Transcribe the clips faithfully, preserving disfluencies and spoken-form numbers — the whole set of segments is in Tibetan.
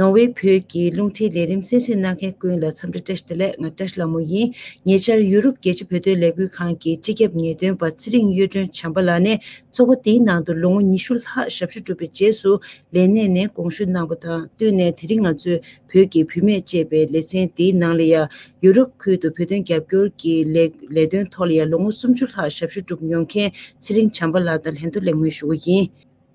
ནོར་ཝེ་བོད་ཀྱི་རླུང་འཕྲིན་ལས་རིམ་གསན་གཟིགས་གནང་མཁན་ཀུན་ལ་འཚམས་འདྲི་བཀྲ་ཤིས་བདེ་ལེགས། ང་བཀྲ་ཤིས་ལྷ་མོ་ཡིན། ཉེ་ཆར་ཡུ་རོབ་རྒྱལ་སྤྱི་བོད་དོན་ལས་འགུལ་ཁང་གི་སྤྱི་ཁྱབ་ངེས་སྟོན་པ་ཚེ་རིང་གཡུ་སྒྲོན་བྱམས་པ་ལགས་ནས་ཚོགས་པ་དེའི་ནང་དུ་ལོ་ངོ་ཉི་ཤུ་ལྷག་ཞབས་ཞུ་བསྒྲུབས་པའི་རྗེས་སུ་ལས་གནས་ནས་དགོངས་ཞུ་གནང་བ་དང་བསྟུན་ནས། དེ་རིང་ང་ཚོས་བོད་ཀྱི་བུད་མེད་ཅེས་པའི་ལེ་ཚན་དེའི་ནང་ལ་ཡང་ཡུ་རོབ་ཁུལ་དུ་བོད་དོན་རྒྱབ་སྐྱོར་གྱི་ལས་ལས་དོན་ཐོག་ལ་ཡང་ལོ་ངོ་སུམ་ཅུ་ལྷག་ཞབས་ཞུ་བསྒྲུབས་མྱོང་མཁན་ཚེ་རིང་བྱམས་པ་ལགས་དང་ལྷན་དུ་གླེང་མོལ་ཞུ་གི་ཡིན།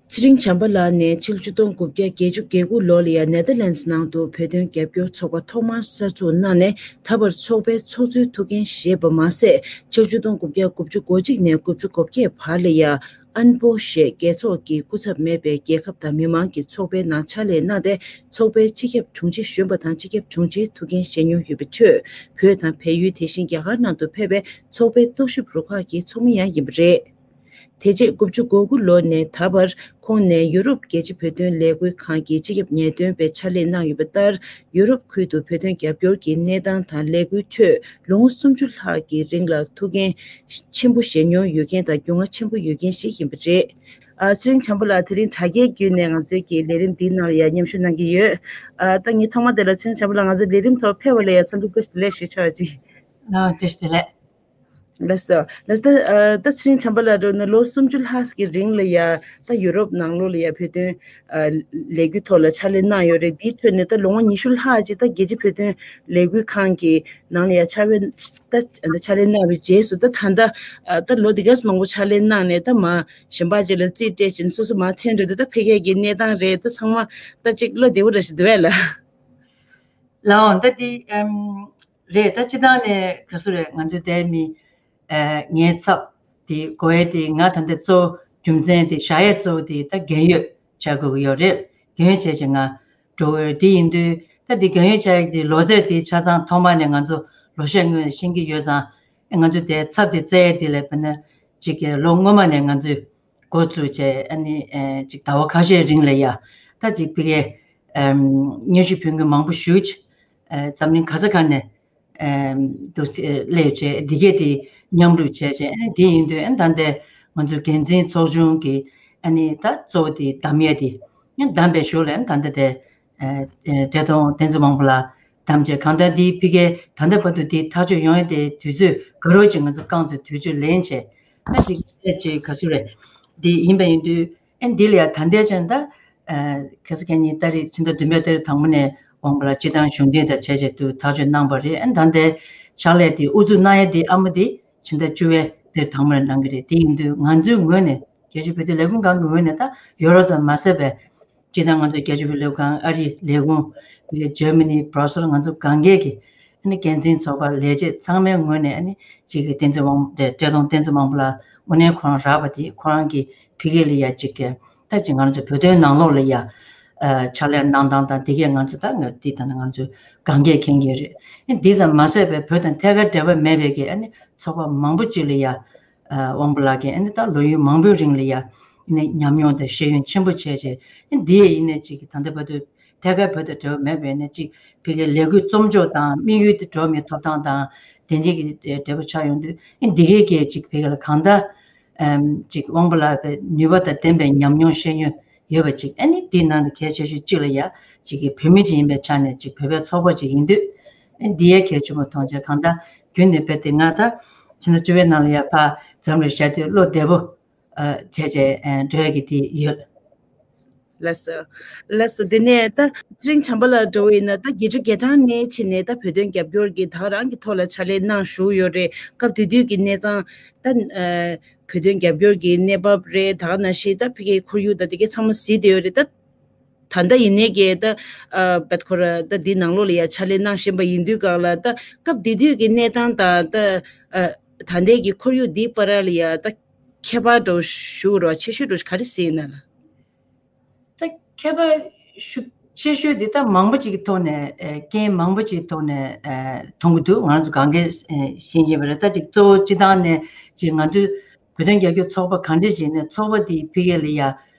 ཚེ་རིང་བྱམས་པ་ལགས་ནས་ཕྱི་ལོ་ཆིག་སྟོང་དགུ་བརྒྱ་བརྒྱད་ཅུ་གྱ་དགུ་ལོ་ལ་ཡང་ནེ་དར་ལན་ནང་དུ་བོད་དོན་རྒྱབ་སྐྱོར་ཚོགས་པ་ཐོག་མར་གསར་འཛུགས་གནང་ནས། ད་བར་ཚོགས་པའི་ཚོགས་གཙོའི་ཐུགས་འགན་བཞེས་པ་མ་ཟད། ཕྱི་ལོ་ཆིག་སྟོང་དགུ་བརྒྱ་དགུ་བཅུ་གོ་གཅིག་ནས་དགུ་བཅུ་གོ་བརྒྱད་བར་ལ་ཡང་ཨན་པོ་ཞེས་རྒྱལ་ཚོགས་ཀྱི་སྐུ་ཚབ་མེད་པའི་རྒྱལ་ཁབ་དང་མི་མང་གི་ཚོགས་པའི་ནང་ཕྱག་ལས་གནང་སྟེ། ཚོགས་པའི་སྤྱི་ཁྱབ་དྲུང་ཆེ་གཞོན་པ་དང་སྤྱི་ཁྱབ་དྲུང་ཆེའི་ཐུགས་འགན་བཞེས་མྱོང་ཡོད་པའི་ཁྲོད། བོད་དང་བལ་ཡུལ། དེ་བཞིན་རྒྱ་གར་ནང་དུ་ཕེབས་པའི་ཚོགས་པའི་རྟོག་ཞིབ་རུ་ཁག་གི་ཚོགས་མི་ཡང་ཡིན་པ་རེད། དེ་རྗེས་དགུ་བཅུ་གོ་དགུ་ལོ་ནས་ད་བར་ཁོང་ནས་ཡུ་རོབ་རྒྱལ་སྤྱི་བོད་དོན་ལས་འགུལ་ཁང་གི་སྤྱི་ཁྱབ་ངེས་སྟོན་པའི་ཕྱག་ལས་གནང་ཡོད་པ་ལྟར། ཡུ་རོབ་ཁུལ་དུ་བོད་དོན་རྒྱབ་སྐྱོར་གྱི་གནས་སྟངས་དང་ལས་འགུལ་ཁྲོད་ལོ་ངོ་སུམ་ཅུ་ལྷག་གི་རིང་ལ་ཐུགས་འགན་ཆེན་པོ་བཞེས་མྱོང་ཡོད་མཁན་དང་རྒྱུས་མངའ་ཆེན་པོ་ཡོད་མཁན་ཞིག་ཡིན་པ་རེད། ཨ། ཚེ་རིང་བྱམས་པ་ལགས་དེ་རིང་དྲ་རྒྱའི་བརྒྱུད་ནས་ང་ཚོའི་གི་ལས་རིམ་འདིའི་ནང་ལ་ཡང་མཉམ་ཞུགས་གནང་གི་ཡོད། ཨ། ད་ངས་ཐོག་མ་དེ་ལ་ཚེ་རིང་བྱམས་པ་ལགས་ང་ཚོའི་ལས་རིམ་ཐོག་ཕེབས་པ་ལ་ཡང་འཚམས་འདྲི་བཀྲ་ཤིས་བདེ་ལེགས་ཞུ་ཆོག་ཅིག་ཨ། བཀྲ་ཤིས་བདེ་ལེགས། ལགས་སོ། ལགས་སོ། ད་ཨ། ད་ཚེ་རིང་བྱམས་པ་ལགས་འགྲོ་ན་ལོ་སུམ་ཅུ་ལྷག་གི་རིང་ལ་ཡ་ད་ཡུ་རོབ་ནང་ལོགས་ལ་ཡ་བོད་དོན་ཨ། ལས་འགུལ་ཐོག་ལ་ཕྱག་ལས་གནང་ཡོད་རེད། དེའི་ཁྲོད་ནས་ད་ལོ་ངོ་ཉི་ཤུ་ལྷག་ཅིག་ད་རྒྱལ་སྤྱི་བོད་དོན་ལས་འགུལ་ཁང་གི་ནང་ལ་ཡ་ཕྱག་ལས་ད་ཕྱག་ལས་གནང་བའི་རྗེས་སུ། ད་ད་ལྟ་ཨ། ད་ལོ་འདི་ག་ཙམ་མང་པོ་ཕྱག་ལས་གནང་ནས་ད་མ་གཞན་པ་ཅིག་ལ་རྩིས་སྤྲད་བྱས་ནས་སོ་སོ་མར་ཐོན་འགྲོ་དུས། ད་ཕ་གི་གི་གནས་སྟངས་རེད། ད་ཚང་མ་ད་ཅིག་བློ་བདེ་པོ་འདྲ་ཞིག་འདུག་གས་ལགས། ལགས་འོང་། ད་འདི་ཨམ། རེད། ད་སྤྱིར་བཏང་ནས་ག་ཚོད་རེད། ང་ཚོའི་ལྟེ་བའི་མི་ཨ། ངའི་ཚབ་དེ་དགོས་ཡས་དེ། ང་ད་ལྟ་གཙོ་བོ་རྒྱུ་མཚན་དེ་བཞག་ཡས་གཙོ་བོ་དེ་ད་རྒན་ཡོལ་བྱ་དགོས་ཀྱི་ཡོད་རེད། རྒན་ཡོལ་བྱས་བྱས་ང་འགྲོ་གི་ཡོད་རེད། དེ་ཡིན་དུས་ད་འདི་རྒན་ཡོལ་བྱ་ཡས་དེ་ལོ་ཚད་དེ་ཆ་ཚང་ཐོག་མ་ནས་ང་ཚོ་ལོ་ཤས་སྔོན་ནས་ཤེས་ཀྱི་ཡོད་ཙང་། ང་ཚོ་དེ་ཚབ་དེ་བཙལ་ཡས་དེ་ལ་དཔེར་ན་ཅིག་གི་ལོ་སྔོན་མ་ནས་ང་ཚོས་འགོ་བཙུགས་བྱས། ཨ་ནི་ཨ། ཅིག་ཟླ་བ་ཁ་ཤས་རིང་ལ་ཡ་ད་ཅིག་ཕ་གིའི་ཨམ། སྙན་ཞུ་ཕུལ་མཁན་མང་པོ་ཞེ་ཅིག་ཨ། འཛམ་གླིང་ག་ས་ག་ནས་ཨམ། འདུག་སེ་སླེབས་བྱས། འདི་གས་དེ་མཉམ་རུབ་བྱས་བྱས། ཨ་ནི་དེ་ཡིན་དུས་ཨ། ད་ལྟའི་ང་ཚོའི་འགན་འཛིན་ཚོགས་ཆུང་གི་ཨ་ནི་ད་གཙོ་བོ་དེ་བདམས་ཡས་དེ་ཨ། བདམས་པའི་ཞོར་ལ་ཨ། ད་ལྟ་དེ་ཨ། བཀྲས་མཐོང་བསྟན་འཛིན་དབང་པོ་ལགས་བདམས་བྱས། གང་ལྟར་འདི་ཕ་གིའི་ད་ལྟ་བར་དུ་འདི་ཐག་གཅོད་ཡོང་ཡས་དེ་དུས་ཚོད་དགའ་རབ་ཅིག་ང་ཚོ་རྐང་ཚོད་དུས་ཚོད་ལེན་བྱས། ད་ཅིག་ཨ། ཅིག་ག་ཚོད་རེད། འདི་ཡིན་པ་ཡིན་དུས་ཨ། འདི་ལ་ཡ་ད་ལྟའི་ཆར་ད་ཨ། ཁ་སང་ཁ་ཉིན་ཏ་རིག་ཕྱི་ཟླ་བདུན་པའི་ཏ་རིག་དང་པོ་ནས་དབང་པོ་ལགས་སྤྱི་བཏང་གཞུང་འབྲེལ་དང་བྱས་བྱས་འདུག་ཐག་གཅོད་གནང་པ་རེད། ཨ། ད་ལྟའི་ཕྱག་ལས་དེ་དབུ་འཛུགས་གནང་ཡས་དེ་ཨ་མ་དེ་ཕྱི་ཟླ་བཅུ་པའི་ཏ་རིག་དང་པོ་ནས་གནང་གི་རེད། དེ་ཡིན་དུས་ང་ཚོའི་ངོས་ནས་རྒྱལ་སྤྱིའི་བོད་དོན་ལས་འགུལ་ཁང་གི་ངོས་ནས་ད་ཡོ་རོབ་ཙམ་མ་ཟད་པའི་སྤྱིར་བཏང་ང་ཚོ་རྒྱལ་སྤྱིའི་བོད་ལས་འགུལ་ཁང་ཨ་རིའི་ལས་ཁུངས། ཇར་མ་ནི་བྷ་ར་སེལ་ང་ཚོ་གང་གས་ཀྱི་ཨ་ནི་འགན་འཛིན་ཚོགས་པ་ལས་བྱེད་ཚང་མའི་ངོས་ནས་ཨ་ནི་ཅིག་གི་བསྟན་འཛིན་དབང་། བཀྲས་མཐོང་བསྟན་འཛིན་དབང་པོ་ལགས་དངོས་གནས་ཁོ་རང་རག་པ་དེ། ཁོ་རང་གིས་ཕ་གི་ལ་ཡ་ཅིག་གི་ད་ཅིག་ང་ཚོ་བོད་དོན་ནང་ལོགས་ལ་ཡ་ཨ། ཕྱག་ལས་གནང་སྟངས་དང་དེ་གས་ང་ཚོ་ད་ང་འདི་ད་ནི་ང་ཚོ་གང་གས་མཁྱེན་གྱི་རེད། ཨ། འདི་ཙམ་མ་ཟད་པའི་བོད་དང་ཐད་ཀར་འབྲེལ་བ་མེད་པའི་གི་ཨ་ནི་ཚོགས་པ་མང་པོ་ཅིག་ལ་ཡ། ཨ། དབང་པོ་ལགས་ཀྱིས་ཨ་ནི་ད་ལོ་ཡུན་མང་པོའི་རིང་ལ་ཡ་ཨ་ནི་ཉམས་མྱོང་དང་ཤེས་ཡོན་ཆེན་པོ་བྱས་བྱས། ཨ། འདི་ཡིན་ནས་ཅིག་གི་ད་ལྟ་བར་དུ་ཐད་ཀར་བོད་དང་འབྲེལ་བ་མེད་པའི་ནས་ཅིག་ཕ་གིའི་ལས་འགུལ་རྩོམ་ཕྱོགས་དང་དམིགས་ཡུལ་དེ་འགྲོ་མིའི་ཐོབ་ཐང་དང་དེ་འདྲའི་གི་འབྲེལ་བ་ཆགས་ཡོང་དུས། ཨ། འདི་གས་ཀྱིས་ཅིག་ཕ་གི་ལ་གང་ལྟར་ཨམ། ཅིག་དབང་པོ་ལགས་པའི་ནུས་པ་དང་ལྡན་པའི་ཉམས་མྱོང་ཤེས་ཡོན་ཡོད་པ་ཅིག་ཨ་ནི་འདིའི་ནང་ལ་གལ་ཆེ་ཤོས་གཅིག་ལ་ཡ་ཅིག་གི་བོད་མི་ཅིག་ཡིན་པའི་ཆ་ནས་ཅིག་བོད་པའི་ཚོགས་པ་ཅིག་ཡིན་དུས། ཨ། འདི་ཡ་གལ་ཆེན་པོ་མཐོང་བྱས། གང་ལྟར་རྒྱུན་ནས་དཔེ་དེ་ང་ད་ཕྱི་ཟླ་བཅུ་པའི་ནང་ལ་ཡ་ཕར་འཛོམས་རེ་བཞག་དུས་བློ་བདེ་པོ་ཨ། བྱས་བྱས་ཨ། འགྲོ་ཡ་གི་དེ་ཡོད། ལགས་སོ། ལགས་སོ། དེ་ནས་ད་ཚེ་རིང་བྱམས་པ་ལགས་འདྲ་བོ་ཡིན་ན་ད་རྒྱལ་སྤྱི་རྒྱལ་ཕྲན་ནས་ཕྱིན་ནས་ད་བོད་དོན་རྒྱབ་སྐྱོར་གྱི་ད་ག་རང་གི་ཐོག་ལ་ཕྱག་ལས་གནང་བཞུགས་ཡོད་རེད། སྐབས་དེ་དུས་ཀྱི་གནས་སྟངས་ད་ཨ། བོད་དོན་རྒྱབ་སྐྱོར་གྱི་གནས་བབ་རེད། ད་ག་ནང་བཞིན་ད་ཕ་གིའི་ཁོར་ཡུག་དང་དེ་གའི་ཚང་མ་གཟིགས་བསྡད་ཡོད་རེད། ད་ད་ལྟ་ཡིན་ནའི་གི་ད་ཨ། བད་ཁོ་ར་ད་འདི་ནང་ལོགས་ལ་ཡ་ཕྱག་ལས་གནང་བཞིན་པ་ཡིན་དུས་སྒང་ལ། ད་སྐབས་དེ་དུས་ཀྱི་གནས་སྟངས་དང་ད་ཨ། ད་ལྟའི་གི་ཁོར་ཡུག་འདིའི་བར་ལ་ཡ་ད་ཁྱད་པར་འདྲ་བོ་ཞེ་པོ་ཆེ་ཤོས་འདྲ་བོ་ག་རེ་གཟིགས་ཡིན་ན་ལགས། ད་ཁྱད་པར་ཤུགས་ཆེ་ཤོས་འདི་ད་མང་པོ་ཅིག་གི་ཐོག་ནས་ཨ། རྐྱེན་མང་པོ་ཅིག་གི་ཐོག་ནས་ཨ། མཐོང་གི་འདུག་ང་རང་ཚོ་གང་གས་ཨ། ཤེས་ཀྱི་ཡོད་པ་རེད། ད་ཅིག་གཙོ་བོ་སྤྱིར་བཏང་ནས་ཅིག་ང་ཚོའི་བོད་དོན་རྒྱབ་སྐྱོར་ཚོགས་པ་གང་འདྲ་ཞིག་ཡིན་ནའི་ཚོགས་པ་འདི་ཕ་གི་ལ་ཡ་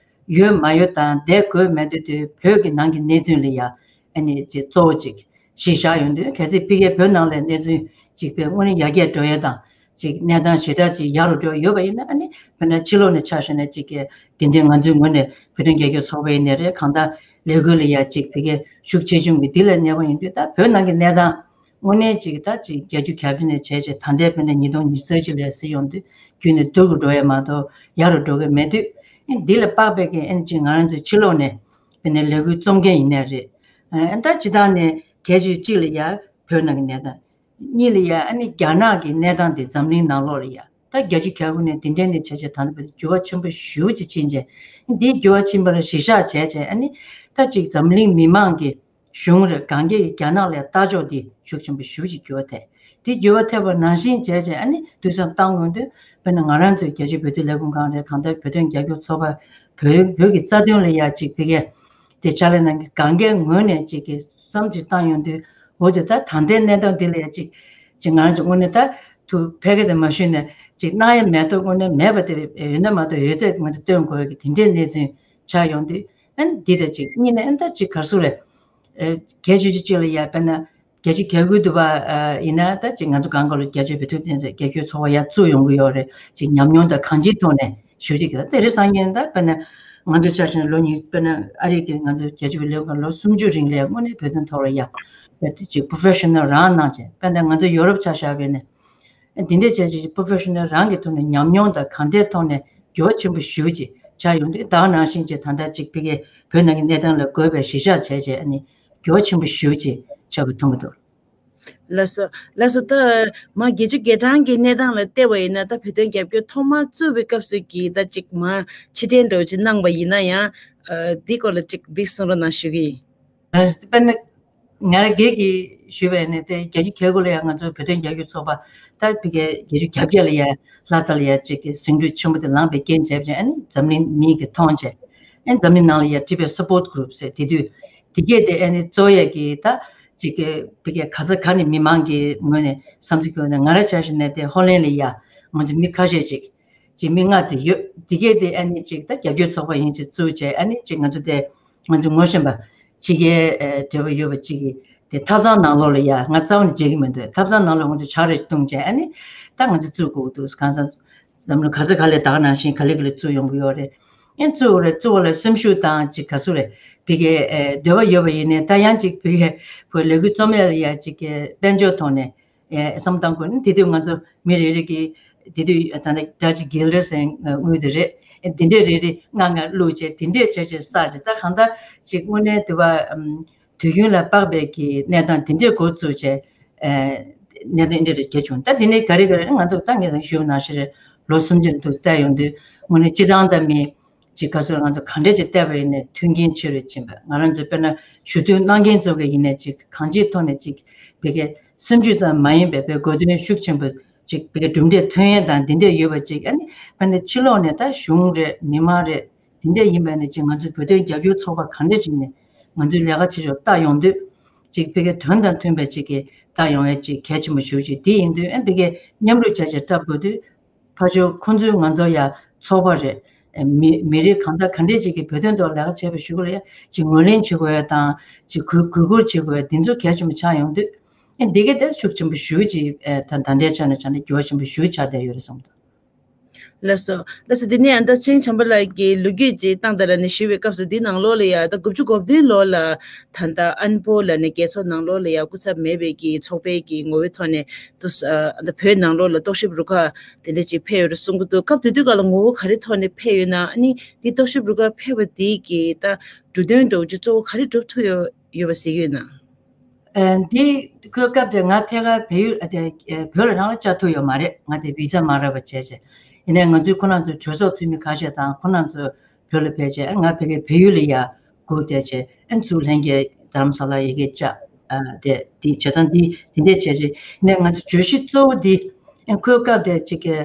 ཡོད་མ་ཡོད་དང་བསྡད་དགོས་མེད་དེ་དུས་བོད་ཀྱི་ནང་གི་གནས་ཚུལ་ལ་ཡ་ཨ་ནི་ཅིག་གཙོ་བོ་ཅིག་གཞི་བཞག་ཡོང་དུས། གལ་སྲིད་ཕ་གིའི་བོད་ནང་ལ་གནས་ཚུལ་ཅིག་དཔེ་དངོས་གནས་ཡར་རྒྱས་འགྲོ་ཡས་དང་ཅིག་གནས་སྟངས་ཞེ་དྲག་ཅིག་ཡག་རུ་འགྲོ་ཡོད་པ་ཡིན་ན། ཨ་ནི་དཔེར་ན་ཕྱི་ལོགས་ནས་ཆ་བཞག་ན་ཅིག་གི་དེ་འདྲའི་ང་ཚོའི་ངོས་ནས་བོད་དོན་རྒྱབ་སྐྱོར་ཚོགས་པ་ཡིན་ནའི་རེད། གང་ལྟར་ ལས་འགུལ་ལ་ཡ་ཅིག་ཕ་གིའི་ཤུགས་ཆེ་ཆུང་གི་འདི་ལ་གནས་པ་ཡིན་དུས། ད་བོད་ནང་གི་གནས་སྟངས་དངོས་གནས་ཅིག་ད་ཅིག་བརྒྱད་ཅུ་གྱ་བརྒྱད་ནས་བྱས་བྱས་ད་ལྟའི་དཔེར་ན་ཉིས་སྟོང་ཉི་ཤུ་རྩ་གཅིག་ལ་གཟིགས་ཡོང་དུས་རྒྱུན་ནས་སྡུག་རུ་འགྲོ་ཡ་མ་གཏོགས་ཡག་རུ་འགྲོ་གི་མེད་དུས། ཨེ་འདི་ལ་དཔག་པའི་གི་ཨེ་ཅིག་ང་རང་ཚོའི་ཕྱི་ལོགས་ནས་དཔེར་ན་ལས་འགུལ་རྩོམ་མཁན་ཡིན་ནའི་རེད། ཨེ་ད་སྤྱི་བཏང་ནས་གལ་ཆེ་གཅིག་ལ་ཡ་བོད་ནང་གི་གནས་སྟངས། གཉིས་ལ་ཡ་ཨ་ནི་རྒྱ་ནག་གི་གནས་སྟངས་དེ་འཛམ་གླིང་ནང་ལོགས་ལ་ཡ་ད་བརྒྱད་ཅུ་གྱ་དགུ་ནས་དེ་འདྲའི་ནས་བྱས་བྱས་ད་ལྟ་བར་འགྱུར་བ་ཆེན་པོ་ཞེ་པོ་ཅིག་ཕྱིན་བྱས། འདིའི་འགྱུར་བ་ཕྱིན་པ་ལ་གཞི་བཞག་བྱས་བྱས་ཨ་ནི་ད་ཅིག་འཛམ་གླིང་མི་མང་གི་གཞུང་རེད། གང་གས་རྒྱ་ནག་ལ་ལྟ་ཕྱོགས་འདི་ཤུགས་ཆེན་པོ་ཞེ་པོ་ཅིག་འགྱུར་བ་ཐེབས། དེ་འགྱུར་བ་ཐེབས་པ་ནང་བཞིན་བྱས་བྱས་ཨ་ནི་དུས་སང་བཏང་དགོས་དུས། དཔེར་ན་ང་རང་ཚོའི་རྒྱལ་སྤྱིའི་བོད་དོན་ལས་ཁུངས་ཁང་རེད། གང་ལྟར་བོད་དོན་རྒྱབ་སྐྱོར་ཚོགས་པ། བོད་བོད་ཀྱི་རྩ་དོན་ལ་ཡ་ཅིག་ཕ་གིའི་དེ་ཕྱག་ལས་གནང་མཁན་གང་གའི་ངོས་ནས་ཅིག་གི་བསམ་ཚུལ་བཏང་ཡོང་དུས། འོ་ཅེ་ད་ད་ལྟའི་གནས་སྟངས་འདི་ལ་ཡ་ཅིག་ཅིག་ང་རང་ཚོ་དངོས་གནས་ད་ཐུགས་ཕལ་སྐད་དེ་མ་ཞུས་ནས་ཅིག་གནང་ཡ་མེད་དོ། དངོས་གནས་མེད་པ་དེ་ཡོད་ན་མ་གཏོགས་ཡོད་ཚད་ང་ཚོ་སྟོན་དགོས་ཀྱི་དེ་འདྲའི་གནས་ཚུལ་ཆགས་ཡོང་དུས། ཨ་ནི་འདི་དང་ཅིག་གཉིས་ནས་ཨ་ནི་ད་ཅིག་ག་རེ་ཟེར་རེད། ཨེ་གལ་ཆེ་ཤོས་ཅིག་ལ་ཡ་དཔེར་ན་བརྒྱད་ཅུ་གྱ་དགུ་འདུག་པ། ཨ་ཡིན་ན་ད་ཅིག་ང་ཚོ་གང་ག་ལ་རྒྱལ་སྤྱིའི་བོད་དོན་ལྷན་ཚོགས་རྒྱབ་སྐྱོར་ཚོགས་པ་ཡ་བཙུགས་ཡོང་གི་ཡོད་རེད། ཅིག་ཉམས་མྱོང་དང་གང་ཅིའི་ཐོག་ནས་ཞུ་ཅིག་གི་ད་དེ་རེད། སང་ཉིན་ད་དཔེར་ན་ང་ཚོ་ཆ་བཞག་ན་ལོ་གཉིས། དཔེར་ན་ཨ་རི་གི་ང་ཚོ་རྒྱལ་སྤྱིའི་ལས་ཁུངས་ལོ་སུམ་ཅུ་རིང་ལ་དངོས་གནས་བོད་དོན་ཐོག་ལ་ཡ་དཔེ་དེ་ཅིག་པོ་རོ་ཕེ་ཤོ་ནལ་རང་གནང་བྱས། དཔེར་ན་ང་ཚོ་ཡོ་རོབ་ཆ་བཞག་པ་ཡིན་ན། འདི་འདྲའི་བྱས་ཅིག་པོ་རོ་ཕེ་ཤོ་ནལ་རང་གི་ཐོག་ནས་ཉམས་མྱོང་དང་གང་འདྲའི་ཐོག་ནས་འགྱུར་བ་ཆེན་པོ་ཞེ་པོ་ཅིག་ཆགས་ཡོང་དུས། ད་ག་ནང་བཞིན་ཅིག་ད་ལྟ་ཅིག་ཕ་གིའི་བོད་ནང་གི་གནས་སྟངས་ལ་དགོས་པའི་གཞི་བཞག་བྱས་བྱས་ཨ་ནི་འགྱུར་བ་ཆེན་པོ་ཞེ་པོ་ཅིག་ཆགས་པ་མཐོང་གི་འདུག། ལགས་སོ། ལགས་སོ། ད་མ་བརྒྱད་ཅུ་གྱ་གྲངས་ཀྱི་གནས་སྟངས་ལ་བལྟས་པ་ཡིན་ན། ད་བོད་དོན་རྒྱབ་སྐྱོར་ཐོག་མར་བཙུགས་པའི་སྐབས་སུ་གི་ད་ཅིག་མ་ཕྱིར་དྲན་འདྲ་བོ་ཅིག་གནང་བ་ཡིན་ན་ཡང་། ཨ་འདི་སྐོར་ལ་ཅིག་བིག་གསུང་རོགས་གནང་ཞུ་གི་ཡིན། ཨ་དཔེར་ན་ང་རང་སྒེར་གྱིས་ཞུས་པ་ཡིན་ན། དེ་བརྒྱད་ཅུ་གྱ་དགུ་ལ་ཡང་ང་ཚོ་བོད་དོན་རྒྱབ་སྐྱོར་ཚོགས་པ་ད་ཕ་གིའི་བརྒྱད་ཅུ་གྱ་བརྒྱད་ལ་ཡང་ལྷ་ས་ལ་ཡང་ཅིག་གི་ཟིང་འཁྲུག་ཆེན་པོ་དེ་ལངས་པའི་རྐྱེན་བྱས་བྱས་ཨ་ནི་འཛམ་གླིང་མི་གིས་མཐོང་བྱས། ཨ་ནི་འཛམ་གླིང་ནང་ལ་ཡང་Tibet Support Group ཟེར་དེ་དུས་དེ་གས་དེ་ཨ་ནི་གཙོ་ཡས་ཀྱི་ད་ཅིག་གི་ཕ་གིའི་ག་ས་ག་ནས་མི་མང་གི་ངོས་ནས་བསམ་ཚུལ་བསྐྱོན་ནས། ང་རང་ཆ་བཞག་ན་དེ་ཧོ་ལན་ལ་ཡང་ང་ཚོ་མི་ཁ་ཤས་ཅིག་ཅིག་མི་ལྔ་ཙམ་ཡོད། དེ་གས་དེ་ཨ་ནི་ཅིག་ད་རྒྱབ་སྐྱོར་ཚོགས་པ་ཡིན་ཅིག་བཙུགས་བྱས། ཨ་ནི་ཅིག་ང་ཚོ་དེ་ང་ཚོ་ངོ་ཤེས་པ་ཕྱི་རྒྱལ་ཨེ་འབྲེལ་བ་ཡོད་པ་ཅིག་གིས་དེ་ཐབ་ཚང་ནང་ལོགས་ལ་ཡ། ང་རྩ་བ་ནས་བརྗེད་ཀྱི་མི་འདུག། ཐབ་ཚང་ནང་ལོགས་ང་ཚོ་བྱ་རེ་བཏང་བྱས་ཨ་ནི་ད་ང་ཚོ་བཙུགས་དགོས་འདུག། གང་ཟག་འཛམ་གླིང་ག་ས་ག་ལ་ད་ག་ནང་བཞིན་ག་ལེ་ག་ལེ་བཙུགས་ཡོང་གི་ཡོད་རེད། ཨེ་བཙུགས་རེད། བཙུགས་པ་ལ་སེམས་ཤུགས་དང་ཅིག་ག་ཚོད་རེད། ཕ་གིའི་ཨེ་འདོད་པ་ཡོད་པ་ཡིན་ནའི་ད་ཡང་ཅིག་ཕ་གིའི་བོད་ལས་འགུལ་རྩོམ་ཡ་ལ་ཡ་ཅིག་གི་དཔལ་འབྱོར་ཐོག་ནས་ཨེ་བསམ་བཏང་དགོས་ན། དེ་དུས་ང་ཚོ་མི་རེ་རེ་གིས་དེ་དུས་ད་ནི་ཌ་ཅི་གིལ་ཌི་ཟེར་དངུལ་དེ་རེད། ཨེ་དེ་འདྲས་རེ་རེ་ལྔ་ལྔ་བླུགས་བྱས་དེ་འདྲས་བྱས་བྱས་བསགས་བྱས། ད་གང་ལྟར་ཅིག་དངོས་གནས་དུ་བ་ཨམ་དུས་རྒྱུན་ལ་དཔག་པའི་གི་གནས་སྟངས་དེ་འདྲས་འགོ་བཙུགས་བྱས། ཨེ་གནས་སྟངས་འདི་འདྲས་རེ་གྱུར་བྱུང་། ད་དེ་ནས་ག་རེ་ག་རེ་ང་ཚོ་ད་ངས་ཞུས་པ་ནང་བཞིན་རེད། ལོ་སུམ་ཅུ་ལ་དུ་བལྟས་ཡོང་དུས་དངོས་གནས་སྤྱི་བཏང་ད་མི་ཅིག་ག་ཚོད་ང་ཚོ་ག་འདྲས་ཅིག་བལྟས་པ་ཡིན་ནའི་མཐུན་རྐྱེན་ཆེ་རུ་ཕྱིན་པ། ང་རང་ཚོ་དཔེར་ན་ཞུ་གཏུག་གནང་མཁན་ཚོ་གི་ཡིན་ནའི་ཅིག་གང་ཅིའི་ཐོག་ནས་ཅིག་ཕ་གིའི་སུམ་ཅུ་ཙམ་མ་ཡིན་པའི་དཔེ་དགོས་དོན་ཤུགས་ཆེན་པོ་ཅིག་ཕ་གིའི་གྲུབ་འབྲས་ཐོན་ཡས་དང་འདི་འདྲས་ཡོད་པ་ཅིག། ཨ་ནི་དཔེར་ན་ཕྱི་ལོགས་ནས་ད་གཞུང་རེད། མི་མང་རེད། དེ་འདྲས་ཡིན་པ་ནི་ཅིག་ང་ཚོའི་བོད་དོན་རྒྱབ་སྐྱོར་ཚོགས་པ་གང་འདྲས་ཅིག་ནས་ང་ཚོའི་ལས་ཀ་བྱེད་ཕྱོགས་ལྟ་ཡོང་དུས་ཅིག་ཕ་གིའི་དོན་དང་མཐུན་པའི་ཅིག་གི་ལྟ་ཡོང་ཡས་ཅིག་གལ་ཆེན་པོ་ཞེ་པོ་ཅིག་དེ་ཡིན་དུས་ཨ་ཕ་གིའི་མཉམ་རུབ་བྱས་བྱས་བསྒྲུབ་དགོས་དུས། ཕར་ཕྱོགས་ཁོང་ཚོའི་ང་ཚོ་ཡ་ཚོགས་པ་རེད། ཨེ་མི་མི་རིགས་གང་དང་ག་འདྲས་ཅིག་གིས་བོད་དོན་ཐོག་ལས་ཀ་བྱས་པའི་གཞུག་ལ་ཡ་ཅིག་ངོས་ལེན་བྱེད་དགོས་ཡ་དང་ཅིག་གུས་གུས་བཀུར་བྱེད་དགོས་ཡ་འདི་ཚོ་གལ་ཆེན་པོ་ཆགས་ཡོང་དུས། ཨེ་འདི་གས་དེ་ཤུགས་ཆེན་པོ་ཞེ་པོ་ཅིག་ཨེ་ད་ད་ལྟའི་ཆ་ནས་ཆ་ནས་འགྱུར་བ་ཆེན་པོ་ཞེ་པོ་ཆགས་བསྡད་ཡོད་རེད་བསམ་འདུག། ལགས་སོ། ལགས་སོ། དེ་ནས་ཨ་ད་ཆིང་བྱམས་པ་ལགས་ཀྱིས་ལོ་རྒྱུས་ཅིག་བཏང་དང་ལབ་ནས་ཞུས་པའི་སྐབས་སུ་འདི་ནང་ལོགས་ལ་ཡ་ད་དགུ་བཅུ་གོ་བདུན་ལོ་ལ་ད་ལྟ་ཨན་པོ་ལབ་ནས་རྒྱལ་ཚོགས་ནང་ལོགས་ལ་ཡ་སྐུ་ཚབ་མེད་པའི་གི་ཚོགས་པའི་གི་ངོ་བོའི་ཐོག་ནས་དུ་ཨ་ད་བོད་ནང་ལོགས་ལ་རྟོག་ཞིབ་རུ་ཁག་དེ་འདྲ་ཅིག་ཕེབས་ཡོད་རེད་གསུང་གི་འདུག། སྐབས་དེ་དུས་སྐབས་ལ་ངོ་བོ་ག་རེ་ཐོག་ནས་ཕེབས་ཡོད་ན། ཨ་ནི་འདི་རྟོག་ཞིབ་རུ་ཁག་ཕེབས་པ་དེ་གི་ད་འབྲུ་དོན་འདྲ་བོ་ཅིག་གཙོ་བོ་ག་རེ་སྒྲུབ་ཐུབ་ཡོད་ཡོད་པ་གཟིགས་ཡོད་ན། ཨ་འདི་ཁོའི་སྐབས་དེ་ང་ཐད་ཀར་བལ་ཡུལ་ཨ་དེ་ཨ་བོད་ལ་རང་ལ་བཅར་ཐུབ་ཡོད་མ་རེད། ང་དེ་བི་ཛ་མ་རག་པ་བྱས་བྱས། ཡིན་ནའི་ང་ཚོའི་ཁོ་རང་ཚོའི་གྲོས་ཚོགས་འཐུས་མི་ཁ་ཤས་དང་ཁོ་རང་ཚོ་བོད་ལ་ཕེབས་བྱས། ཨ་ང་ཕ་གིའི་བལ་ཡུལ་ལ་ཡ་སྒུག་བསྡད་བྱས། ཨ་ཚུར་ལྷན་རྒྱས་རྡ་རམ་ས་ལ་ཡ་གི་བཅར། ཨ་དེ་དེ་བྱས་ཙང་འདི་དེ་འདྲས་བྱས་བྱས། ཡིན་ནའི་ང་ཚོ་བརྗོད་གཞི་གཙོ་བོ་འདི་ཨ་ཁོའི་སྐབས་དེ་ཅིག་གི་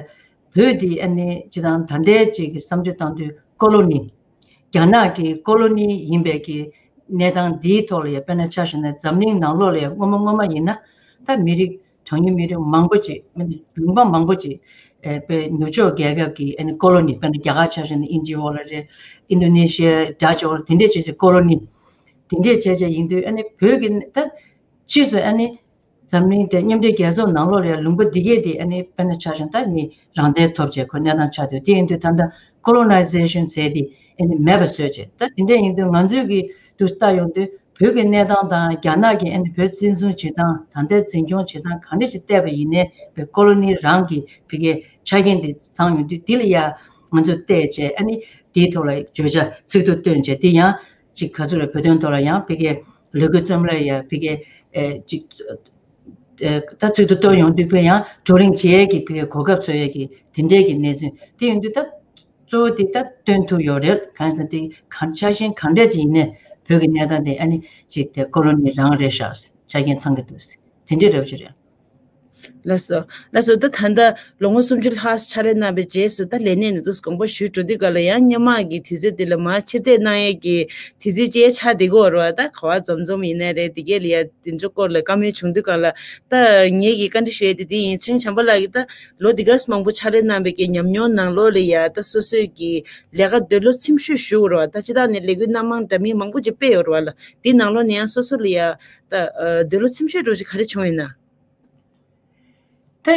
བོད་འདི་ཨ་ནི་སྤྱིར་བཏང་ད་ལྟའི་ཅིག་གི་བསམ་བརྗོད་བཏང་དུས་ཀོ་ལོ་ནི། རྒྱ་ནག་གི་ཀོ་ལོ་ནི་ཡིན་པའི་གི་གནས་སྟངས་འདིའི་ཐོག་ལ་ཡ་དཔེར་ན་ཆ་བཞག་ན་འཛམ་གླིང་ནང་ལོགས་ལ་ཡ་སྔོན་མ་སྔོན་མ་ཡིན་ན་ད་མི་རིགས་གྲངས་ཉུང་མི་རིགས་མང་པོ་ཅིག་མི་ལུང་པ་མང་པོ་ཅིག་ཨེ་དཔེ་ནུབ་ཕྱོགས་རྒྱལ་ཁབ་ཀྱི་ཨ་ནི་ཀོ་ལོ་ནི། དཔེར་ན་རྒྱ་གར་ཆ་བཞག་ན་ཨིན་ཇི་འོག་ལ་རེད། ཨིན་ཌོ་ནེ་ཤི་ཡ། ཌ་ཅི་འོག་ལ། དེ་འདྲས་བྱས་བྱས་ཀོ་ལོ་ནི་དེ་འདྲས་བྱས་བྱས་ཡིན་དུས། ཨ་ནི་བོད་ཀྱི་ད་ཕྱིས་སུ་ཨ་ནི་འཛམ་གླིང་དེ་མཉམ་འབྲེལ་རྒྱལ་ཚོགས་ནང་ལོགས་ལ་ཡ་ལུང་པ་འདི་གས་དེ་ཨ་ནི་དཔེར་ན་ཆ་བཞག་ན་ད་ནི་རང་བཙན་ཐོབ་བྱས་ཁོ་གནས་སྟངས་ཆགས་དུས། དེ་ཡིན་དུས་ད་ལྟ་ཀོ་ལོ་ནའི་ཟེ་ཤན་ཟེར་དེ་ཨ་ནི་མེད་པ་བཟོས་བྱས། ད་དེ་འདྲ་ཡིན་དུས་ང་ཚོའི་གི་ དུ་ལྟ་ཡོང་དུས་བོད་ཀྱི་གནས་སྟངས་དང་རྒྱ་ནག་གི་ཨ་ནི་བོད་བཙན་བཟུང་བྱེད་སྟངས། ད་ལྟའི་འཛིན་སྐྱོང་བྱེད་སྟངས་ག་འདྲ་ཞིག་བལྟས་པ་ཡིན་ནའི་བོད་ཀོ་ལོ་ནི་རང་གི་བོད་ཀྱི་ཆ་རྐྱེན་དེ་ཚང་ཡོང་དུས་དེ་ལ་ཡ་ང་ཚོས་བལྟས་བྱས། ཨ་ནི་དེའི་ཐོག་ལ་བརྗོད་བྱ་ཚིག་ཐོ་བཏོན་བྱས། དེ་ཡང་ཅིག་ག་ཚོད་རེད། བོད་དོན་ཐོག་ལ་ཡང་བོད་ཀྱི་ལས་འགུལ་རྩོམ་ལ་ཡ་བོད་ཀྱི་ཨེ་ཅིག་ཨེ་ད་ཚིག་ཐོ་བཏོན་ཡོང་དུས་བོད་ཡང་བགྲོ་གླེང་བྱེད་ཡས་ཀྱི་བོད་ཀྱི་གོ་སྐབས་བཟོ་ཡས་ཀྱི་དེ་འདྲས་ཀྱི་གནས་ཚུལ་དེ་ཡོང་དུས། ད་གཙོ་བོ་དེ་ད་སྟོན་ཐུབ་ཡོད་རེད། གང་ཡིན་ཟེར་ན་དེ་གང་ཆ་ཤས་གང་འདྲས་ཅིག་ཡིན་ནའི་བོད་ཀྱི་གནས་སྟངས་དེ་ཨ་ནི་ཅིག་དེ་ཀོ་ལོ་ནི་རང་རེད་ཤག་ཆ་རྐྱེན་ཚང་གི་འདུག་ཟེར། དེ་འདྲས་རེད་པ་ཅིག་རེད། ལགས་སོ། ལགས་སོ། ད་ད་ལྟ་ལོ་ངོ་སུམ་ཅུ་ལྷག་ཕྱག་ལས་གནང་བའི་རྗེས་སུ་ད་ལས་གནས་ནས་དུས་དགོངས་པ་ཞུས་འགྲོ་དུས་ག་ལ་ཡང་སྔོན་མ་གི་དུས་ཚོད་དེ་ལ་མར་ཕྱིར་བལྟས་གནང་ཡས་ཀྱི་དུས་ཚོད་ཅིག་ཆགས་བསྡད་ཀྱི་ཡོད་རེད་པ། ད་ག་བ་འཛོམས་འཛོམས་ཡིན་ནའི་རེད། དེ་གས་ལ་ཡ་དེ་ཚོ་སྐོར་ལ་བཀའ་མོལ་བྱུང་དུས་ག་ལ། ད་ངེད་ཀྱིས་བཀའ་འདྲི་ཞུ་ཡས་དེ་དེ་ཡིན། ཚེ་རིང་བྱམས་པ་ལགས་ཀྱིས་ད་ལོ་འདི་ག་ཙམ་མང་པོ་ཕྱག་ལས་གནང་བའི་གི་ཉམས་མྱོང་ནང་ལོགས་ལ་ཡ་ད་སོ་སོའི་གི་ལས་ཀ་འདོད་བློ་ཚིམ་ཤོས་ཞུ་དགོས་རེད་པ། ད་སྤྱིར་བཏང་ནས་ལས་འགུལ་སྣ་མང་འདྲ་མིན་མང་པོ་ཅིག་སྤེལ་ཡོད་རེད་པ་ལ། དེའི་ནང་ལོགས་ནས་ཡང་སོ་སོ་ལ་ཡ་ད་འདོད་བློ་ཚིམ་ཤོས་འདྲ་བོ་ཅིག་ག་རེ་བྱུང་ཡོད་ན། ད་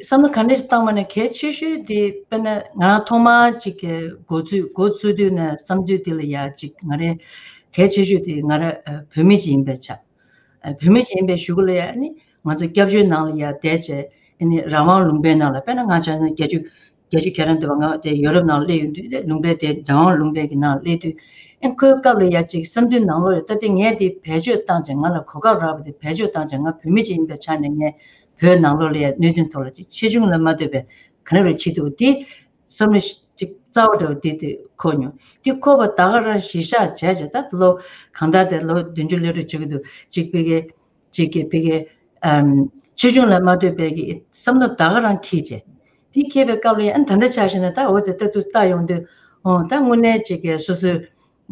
བསམ་བློ་ག་འདྲ་ཞིག་བཏང་བ་ནས་གལ་ཆེ་ཤོས་དེ་དཔེར་ན་ང་རང་ཐོག་མར་ཅིག་གི་འགོ་ཚུགས་འགོ་བཙུགས་དུས་ནས་བསམ་ཚུལ་དེ་ལ་ཡ་ཅིག་ང་རའི་གལ་ཆེ་ཤོས་དེ་ང་རང་ཨ་བོད་མི་ཅིག་ཡིན་པའི་ཆ། ཨ་བོད་མི་ཅིག་ཡིན་པའི་གཞུག་གུ་ལ་ཡ་ཨ་ནི་ང་ཚོ་སྐྱབས་བཅོལ་ནང་ལ་ཡ་བསྡད་བྱས། ཨ་ནི་རང་དབང་ལུང་པའི་ནང་ལ་དཔེར་ན་ང་ཆ་ནས་བརྒྱད་ཅུ་བརྒྱད་ཅུ་གྱ་གྲངས་འདུག་པ། ང་དེ་ཡོ་རོབ་ནང་སླེབས་ཡོང་དུས་དེ་ལུང་པའི་དེ་རང་དབང་ལུང་པའི་གི་ནང་སླེབས་དུས། ཨེ་ཁོའི་སྐབས་ལ་ཡ་ཅིག་བསམ་དུས་ནང་ལོགས་ལ་ད་དེ་ངས་དེ་བེད་སྤྱོད་བཏང་བྱས། ང་ལ་གོ་སྐབས་རག་པ་དེ་བེད་སྤྱོད་བཏང་བྱས། ང་བོད་མི་ཅིག་ཡིན་པའི་ཆ་ནས་ངས་བོད་ནང་ལོགས་ལ་ཡ་གནོད་སྐྱོན་ཐོག་ལ་ཅིག་ཆེ་ཆུང་ལ་མ་ལྟོས་པའི་ག་རེ་རེ་བྱེད་ཐུབ་དེ་བསམ་བློ་ཅིག་རྩ་བ་འདྲ་བོ་དེ་དེ་འཁོར་མྱོང་། དེ་འཁོར་བ་ད་ག་རང་གཞི་བཞག་བྱས་བྱས། ད་ལོ་གང་ལྟར་དེ་ལོ་བདུན་ཅུ་སླེབས་འགྲོ་བྱེད་ཀྱི་འདུག་ཅིག་བོད་ཀྱི་ཅིག་གི་བོད་ཀྱི་ཨམ་ཆེ་ཆུང་ལ་མ་ལྟོས་པའི་གི་བསམ་བློ་ད་ག་རང་འཁྱེར་བྱས། དེ་འཁྱེར་བའི་སྐབས་ལ་ཡང་ད་ལྟ་ཆ་བཞག་ན་ད་འོ་ཙི་ལྟ་དུས་ལྟ་ཡོང་དུས། འོ་ད་དངོས་གནས་ཅིག་གི་སོ་སོའི་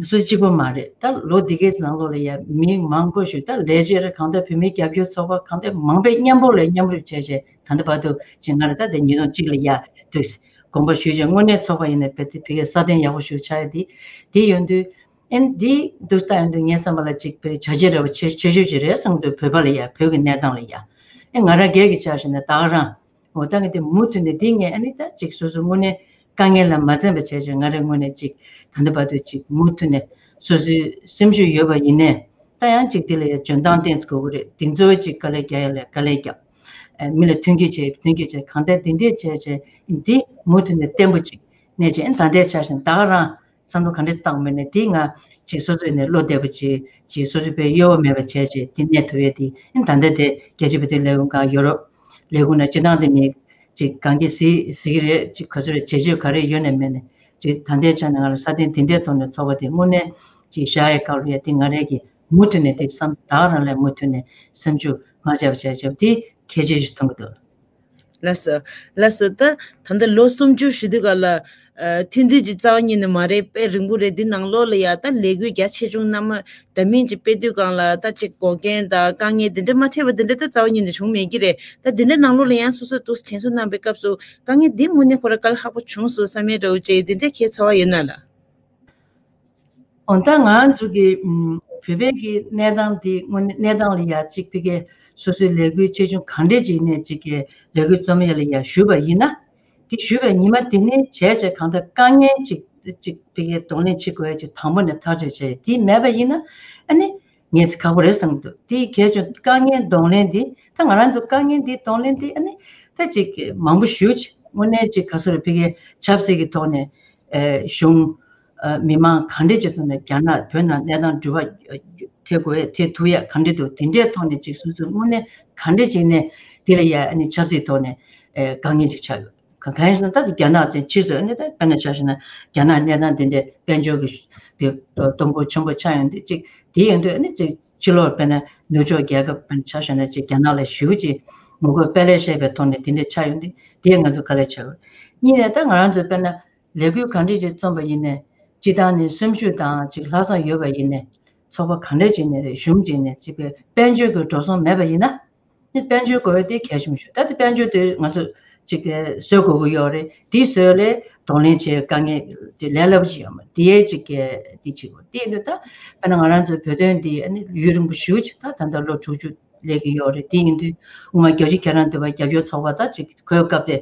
སོ་སོ་གཅིག་པོ་མ་རེད། ད་ལོ་འདི་གའི་ནང་ལོགས་ལ་ཡ་མི་མང་པོ་ཞིག་ད་ལས་བྱེད་རེད། གང་ལྟར་བོད་མིའི་རྒྱབ་སྐྱོར་ཚོགས་པ་གང་ལྟར་མང་པོས་མཉམ་པོ་ལ་མཉམ་རུབ་བྱས་བྱས། ད་ལྟ་བར་དུ་ཅིག་ང་རང་ད་ལྟ་ཉིས་སྟོང་གཅིག་ལ་ཡ་དུས་དགོངས་པ་ཞུས་བྱས། དངོས་གནས་ཚོགས་པ་ཡིན་ན་བོད་དེ་བོད་ཀྱི་སྲ་བརྟན་ཡག་པོ་ཞིག་ཆགས་ཡ་དེ་དེ་ཡོང་དུས། ཨེ་འདི་འདུག་ལྟ་ཡོང་དུས་ངའི་བསམ་པ་ལ་ཅིག་བོད་བྱ་བྱེད་རེ་བ་ཆེ་ཆེ་ཤོས་ཅིག་རེད་བསམ་འདུག་བོད་པ་ལ་ཡ་བོད་ཀྱི་གནས་སྟངས་ལ་ཡ། ཨེ་ང་རང་སྒེར་གྱི་ཆ་བཞག་ན་ད་ག་རང་འོ་ད་ངས་དེ་མུ་མཐུད་ནས་འདི་ངས་ཨ་ནི་ད་ཅིག་སོ་སོའི་དངོས་གནས་དཀའ་ངལ་ལ་མ་འཛེམས་པ་བྱས་བྱས། ང་རའི་ངོས་ནས་ཅིག་ད་ལྟ་བར་དུ་ཅིག་མུ་མཐུད་ནས་སོ་སོའི་སེམས་ཤུགས་ཡོད་པ་ཡིན་ནའི། ད་ཡང་ཅིག་འདི་ལ་ཡ་འཇོན་ཐང་ཏོག་ཙམ་དགོས་ཀྱི་རེད། འདི་ཚོ་ཅིག་དཀའ་ལས་རྒྱག་ཡ་ལ་དཀའ་ལས་རྒྱག་ཨེ་མི་ལ་མཐུན་འགྱུར་བྱེད་མཐུན་འགྱུར་བྱེད། གང་ལྟར་འདི་འདྲས་བྱས་བྱས་འདི་མུ་མཐུད་ནས་བརྟན་པོ་ཅིག་གནས་བྱས། ཨེ་ད་ལྟའི་ཆ་བཞག་ན་ད་ག་རང་བསམ་བློ་ག་འདྲས་བཏང་མེད་ནས་དེ་ང་ཅིག་སོ་སོ་ནས་བློ་བདེ་པོ་བྱེད་ཅིག་སོ་སོ་དཔེ་གཡོ་བ་མེད་པ་བྱས་བྱས་དེ་གནས་ཐུབ་ཡས་དེ། ཨེ་ད་ལྟ་དེ་རྒྱལ་སྤྱིའི་བོད་དོན་ལས་ཁུངས་ཁག་ཡོ་རོབ་ལས་ཁུངས་ནས་སྤྱི་བཏང་དེ་མི་ཅིག་གང་གི་གཟིགས་གཟིགས་ཀྱི་རེད། ཅིག་ག་ཚོད་རེད། བྱེད་སྤྱོད་ག་རེ་ཡོད་ནས་མེད་ནས་ཅིག་ད་ལྟའི་ཆ་ནས་ང་ལ་སྲ་བརྟན་དེ་འདྲའི་ཐོག་ནས་ཚོགས་པ་དེ་དངོས་གནས་ཅིག་བཞག་ཡས་སྐབས་ལ་ཡ་དེ་ང་རང་གི་མུ་མཐུད་ནས་དེ་བསམ་ད་ག་རང་ལ་མུ་མཐུད་ནས་སེམས་ཤུགས་མ་ཆག་པ་བྱས་བྱས་དེ་གལ་ཆེ་ཞིག་མཐོང་གི་འདུག་ལགས་སོ། ལགས་སོ། ད་ད་ལྟ་ལོ་སུམ་ཅུ་ཞུ་དུས་ག་ལ་ཨ་ཐུང་ཐུང་ཅིག་རྩ་བ་ཉིད་ནས་མ་རེད། དཔེ་རིང་པོ་རེད། འདི་ནང་ལོགས་ལ་ཡ་ད་ལས་འགུལ་རྒྱ་ཆེ་ཆུང་སྣ་མང་འདྲ་མིན་ཅིག་སྤེལ་དུས་སྒང་ལ་ད་ཅིག་འགོག་རྐྱེན་དང་དཀའ་ངལ་འདི་འདྲ་མ་འཕྲད་པ་འདི་འདྲ་ད་རྩ་བ་ཉིད་ནས་བྱུང་མེད་ཀྱི་རེད། ད་འདི་འདྲ་ནང་ལོགས་ལ་ཡང་སོ་སོས་འདུག་དྲན་གསོ་གནང་པའི་སྐབས་སུ་དཀའ་ངལ་འདི་དངོས་གནས་ཁོ་རང་དཀའ་ལས་ཁག་པོ་བྱུང་སོང་བསམ་ཡས་འདྲ་བོ་ཅིག་འདི་འདྲ་ཁྱེད་ཚོར་བ་ཡོད་ན་ལགས། འོ་ད་ང་ཚོ་གི་ཨམ་བོད་པའི་གི་གནས་སྟངས་འདི་དངོས་གནས་གནས་སྟངས་ལ་ཡ་ཅིག་ཕ་གི་སོ་སོའི་ལས་འགུལ་ཆེ་ཆུང་གང་འདྲས་ཅིག་ནས་ཅིག་གི་ལས་འགུལ་རྩོམ་ཡ་ལ་ཡ་ཞུས་པ་ཡིན་ན། དེ་ཞུས་པའི་ཉི་མ་དེ་ནས་བྱས་བྱས་གང་ལྟར་དཀའ་ངལ་ཅིག་ཅིག་ཕ་གི་གདོང་ལེན་བྱེད་དགོས་ཡ་ཅིག་དང་པོ་ནས་ཐག་གཅོད་བྱས། དེ་མེད་པ་ཡིན་ན་ཨ་ནི་ངས་ཁག་པོ་རེད་བསམ་འདུག་དེ་གལ་ཆེ་དཀའ་ངལ་གདོང་ལེན་དེ་ད་ང་རང་ཚོ་དཀའ་ངལ་འདི་གདོང་ལེན་དེ་ཨ་ནི་ད་ཅིག་མང་པོ་ཞུ་ཅིག་དངོས་གནས་ཅིག་ག་ཚོད་རེད། ཕ་གི་ཆབ་སྲིད་ཀྱི་ཐོག་ནས་ཨེ་གཞུང་ཨ་མི་མང་གང་འདྲས་ཀྱི་ཐོག་ནས་རྒྱ་ནག་བོད་ནང་གནས་སྟངས་འགྱུར་བ་ཐེབས་དགོས་ཐེབས་ཐུབ་ཡ་གང་འདྲས་འདུག་དེ་འདྲའི་ཐོག་ནས་ཅིག་སོ་སོ་དངོས་གནས་གང་འདྲས་ཅིག་ནས་དེ་ལ་ཡ་ཨ་ནི་ཆབ་སྲིད་ཐོག་ནས་ཨེ་དཀའ་ངལ་ཅིག་ཆགས་ཡོད། གང་གང་ཡིན་ཟེར་ན་ད་རྒྱ་ནག་དེ་ཕྱིས་སུ་ཨ་ནི་ད་དཔེར་ན་ཆ་བཞག་ན་རྒྱ་ནག་གནས་སྟངས་དེ་འདྲའི་དཔལ་འབྱོར་གྱི་དེ་གཏོང་སྒོ་ཆེན་པོ་ཆགས་ཡོང་དུས་ཅིག་དེ་ཡིན་དུས་ཨ་ནི་ཅིག་ཕྱི་ལོགས་དཔེར་ན་ནུབ་ཕྱོགས་རྒྱལ་ཁབ་དཔེར་ན་ཆ་བཞག་ན་ཅིག་རྒྱ་ནག་ལ་ཞེ་པོ་ཅིག་ངོ་རྒོལ་སྤེལ་ལེ་བཤད་པའི་ཐོག་ནས་དེ་འདྲ་ཆགས་ཡོང་དུས་དེས་ང་ཚོ་དཀའ་ལས་ཆགས་ཡོད། གཉིས་ནས་ད་ང་རང་ཚོ་དཔེར་ན་ལས་འགུལ་གང་འདྲ་ཅིག་རྩོམ་པ་ཡིན་ནའི་སྤྱིར་བཏང་ནས་སེམས་ཤུགས་དང་ཅིག་ལྷག་བསམ་ཡོད་པ་ཡིན་ནའི་ཚོགས་པ་གང་འདྲ་ཅིག་ནས་རེད། གཞུང་ཅིག་ནས་ཅིག་པའི་དཔལ་འབྱོར་གྱི་འགྲོ་སོང་མེད་པ་ཡིན་ན། ནི་དཔལ་འབྱོར་དགོས་པ་དེ་གལ་ཆེན་པོ་ཞིག་ད་དེ་དཔལ་འབྱོར་དེ་ང་ཚོ་ཅིག་གི་བཟོ་དགོས་ཀྱི་ཡོད་རེད། དེའི་བཟོ་ལས་གདོང་ལེན་བྱེད་དཀའ་ངལ་དེ་ལས་སླ་པོ་ཞིག་ཡོད་མ་རེད། དེའི་ཅིག་གི་དེ་བྱེད་དགོས། དེ་ཡིན་དུས་ད་དཔེར་ན་ང་རང་ཚོའི་བོད་དོན་འདི་ཨ་ནི་ཡུན་རིང་པོ་ཞེ་པོ་ཅིག་ད་ད་ལྟ་ལོ་དྲུག་ཅུ་སླེབས་ཀྱི་ཡོད་རེད། དེ་ཡིན་དུས་ང་རྒྱལ་སྤྱི་ཁྱེད་རང་འདི་བ་རྒྱབ་སྐྱོར་ཚོགས་པ་ད་ཅིག་ཁོའི་སྐབས་དེ་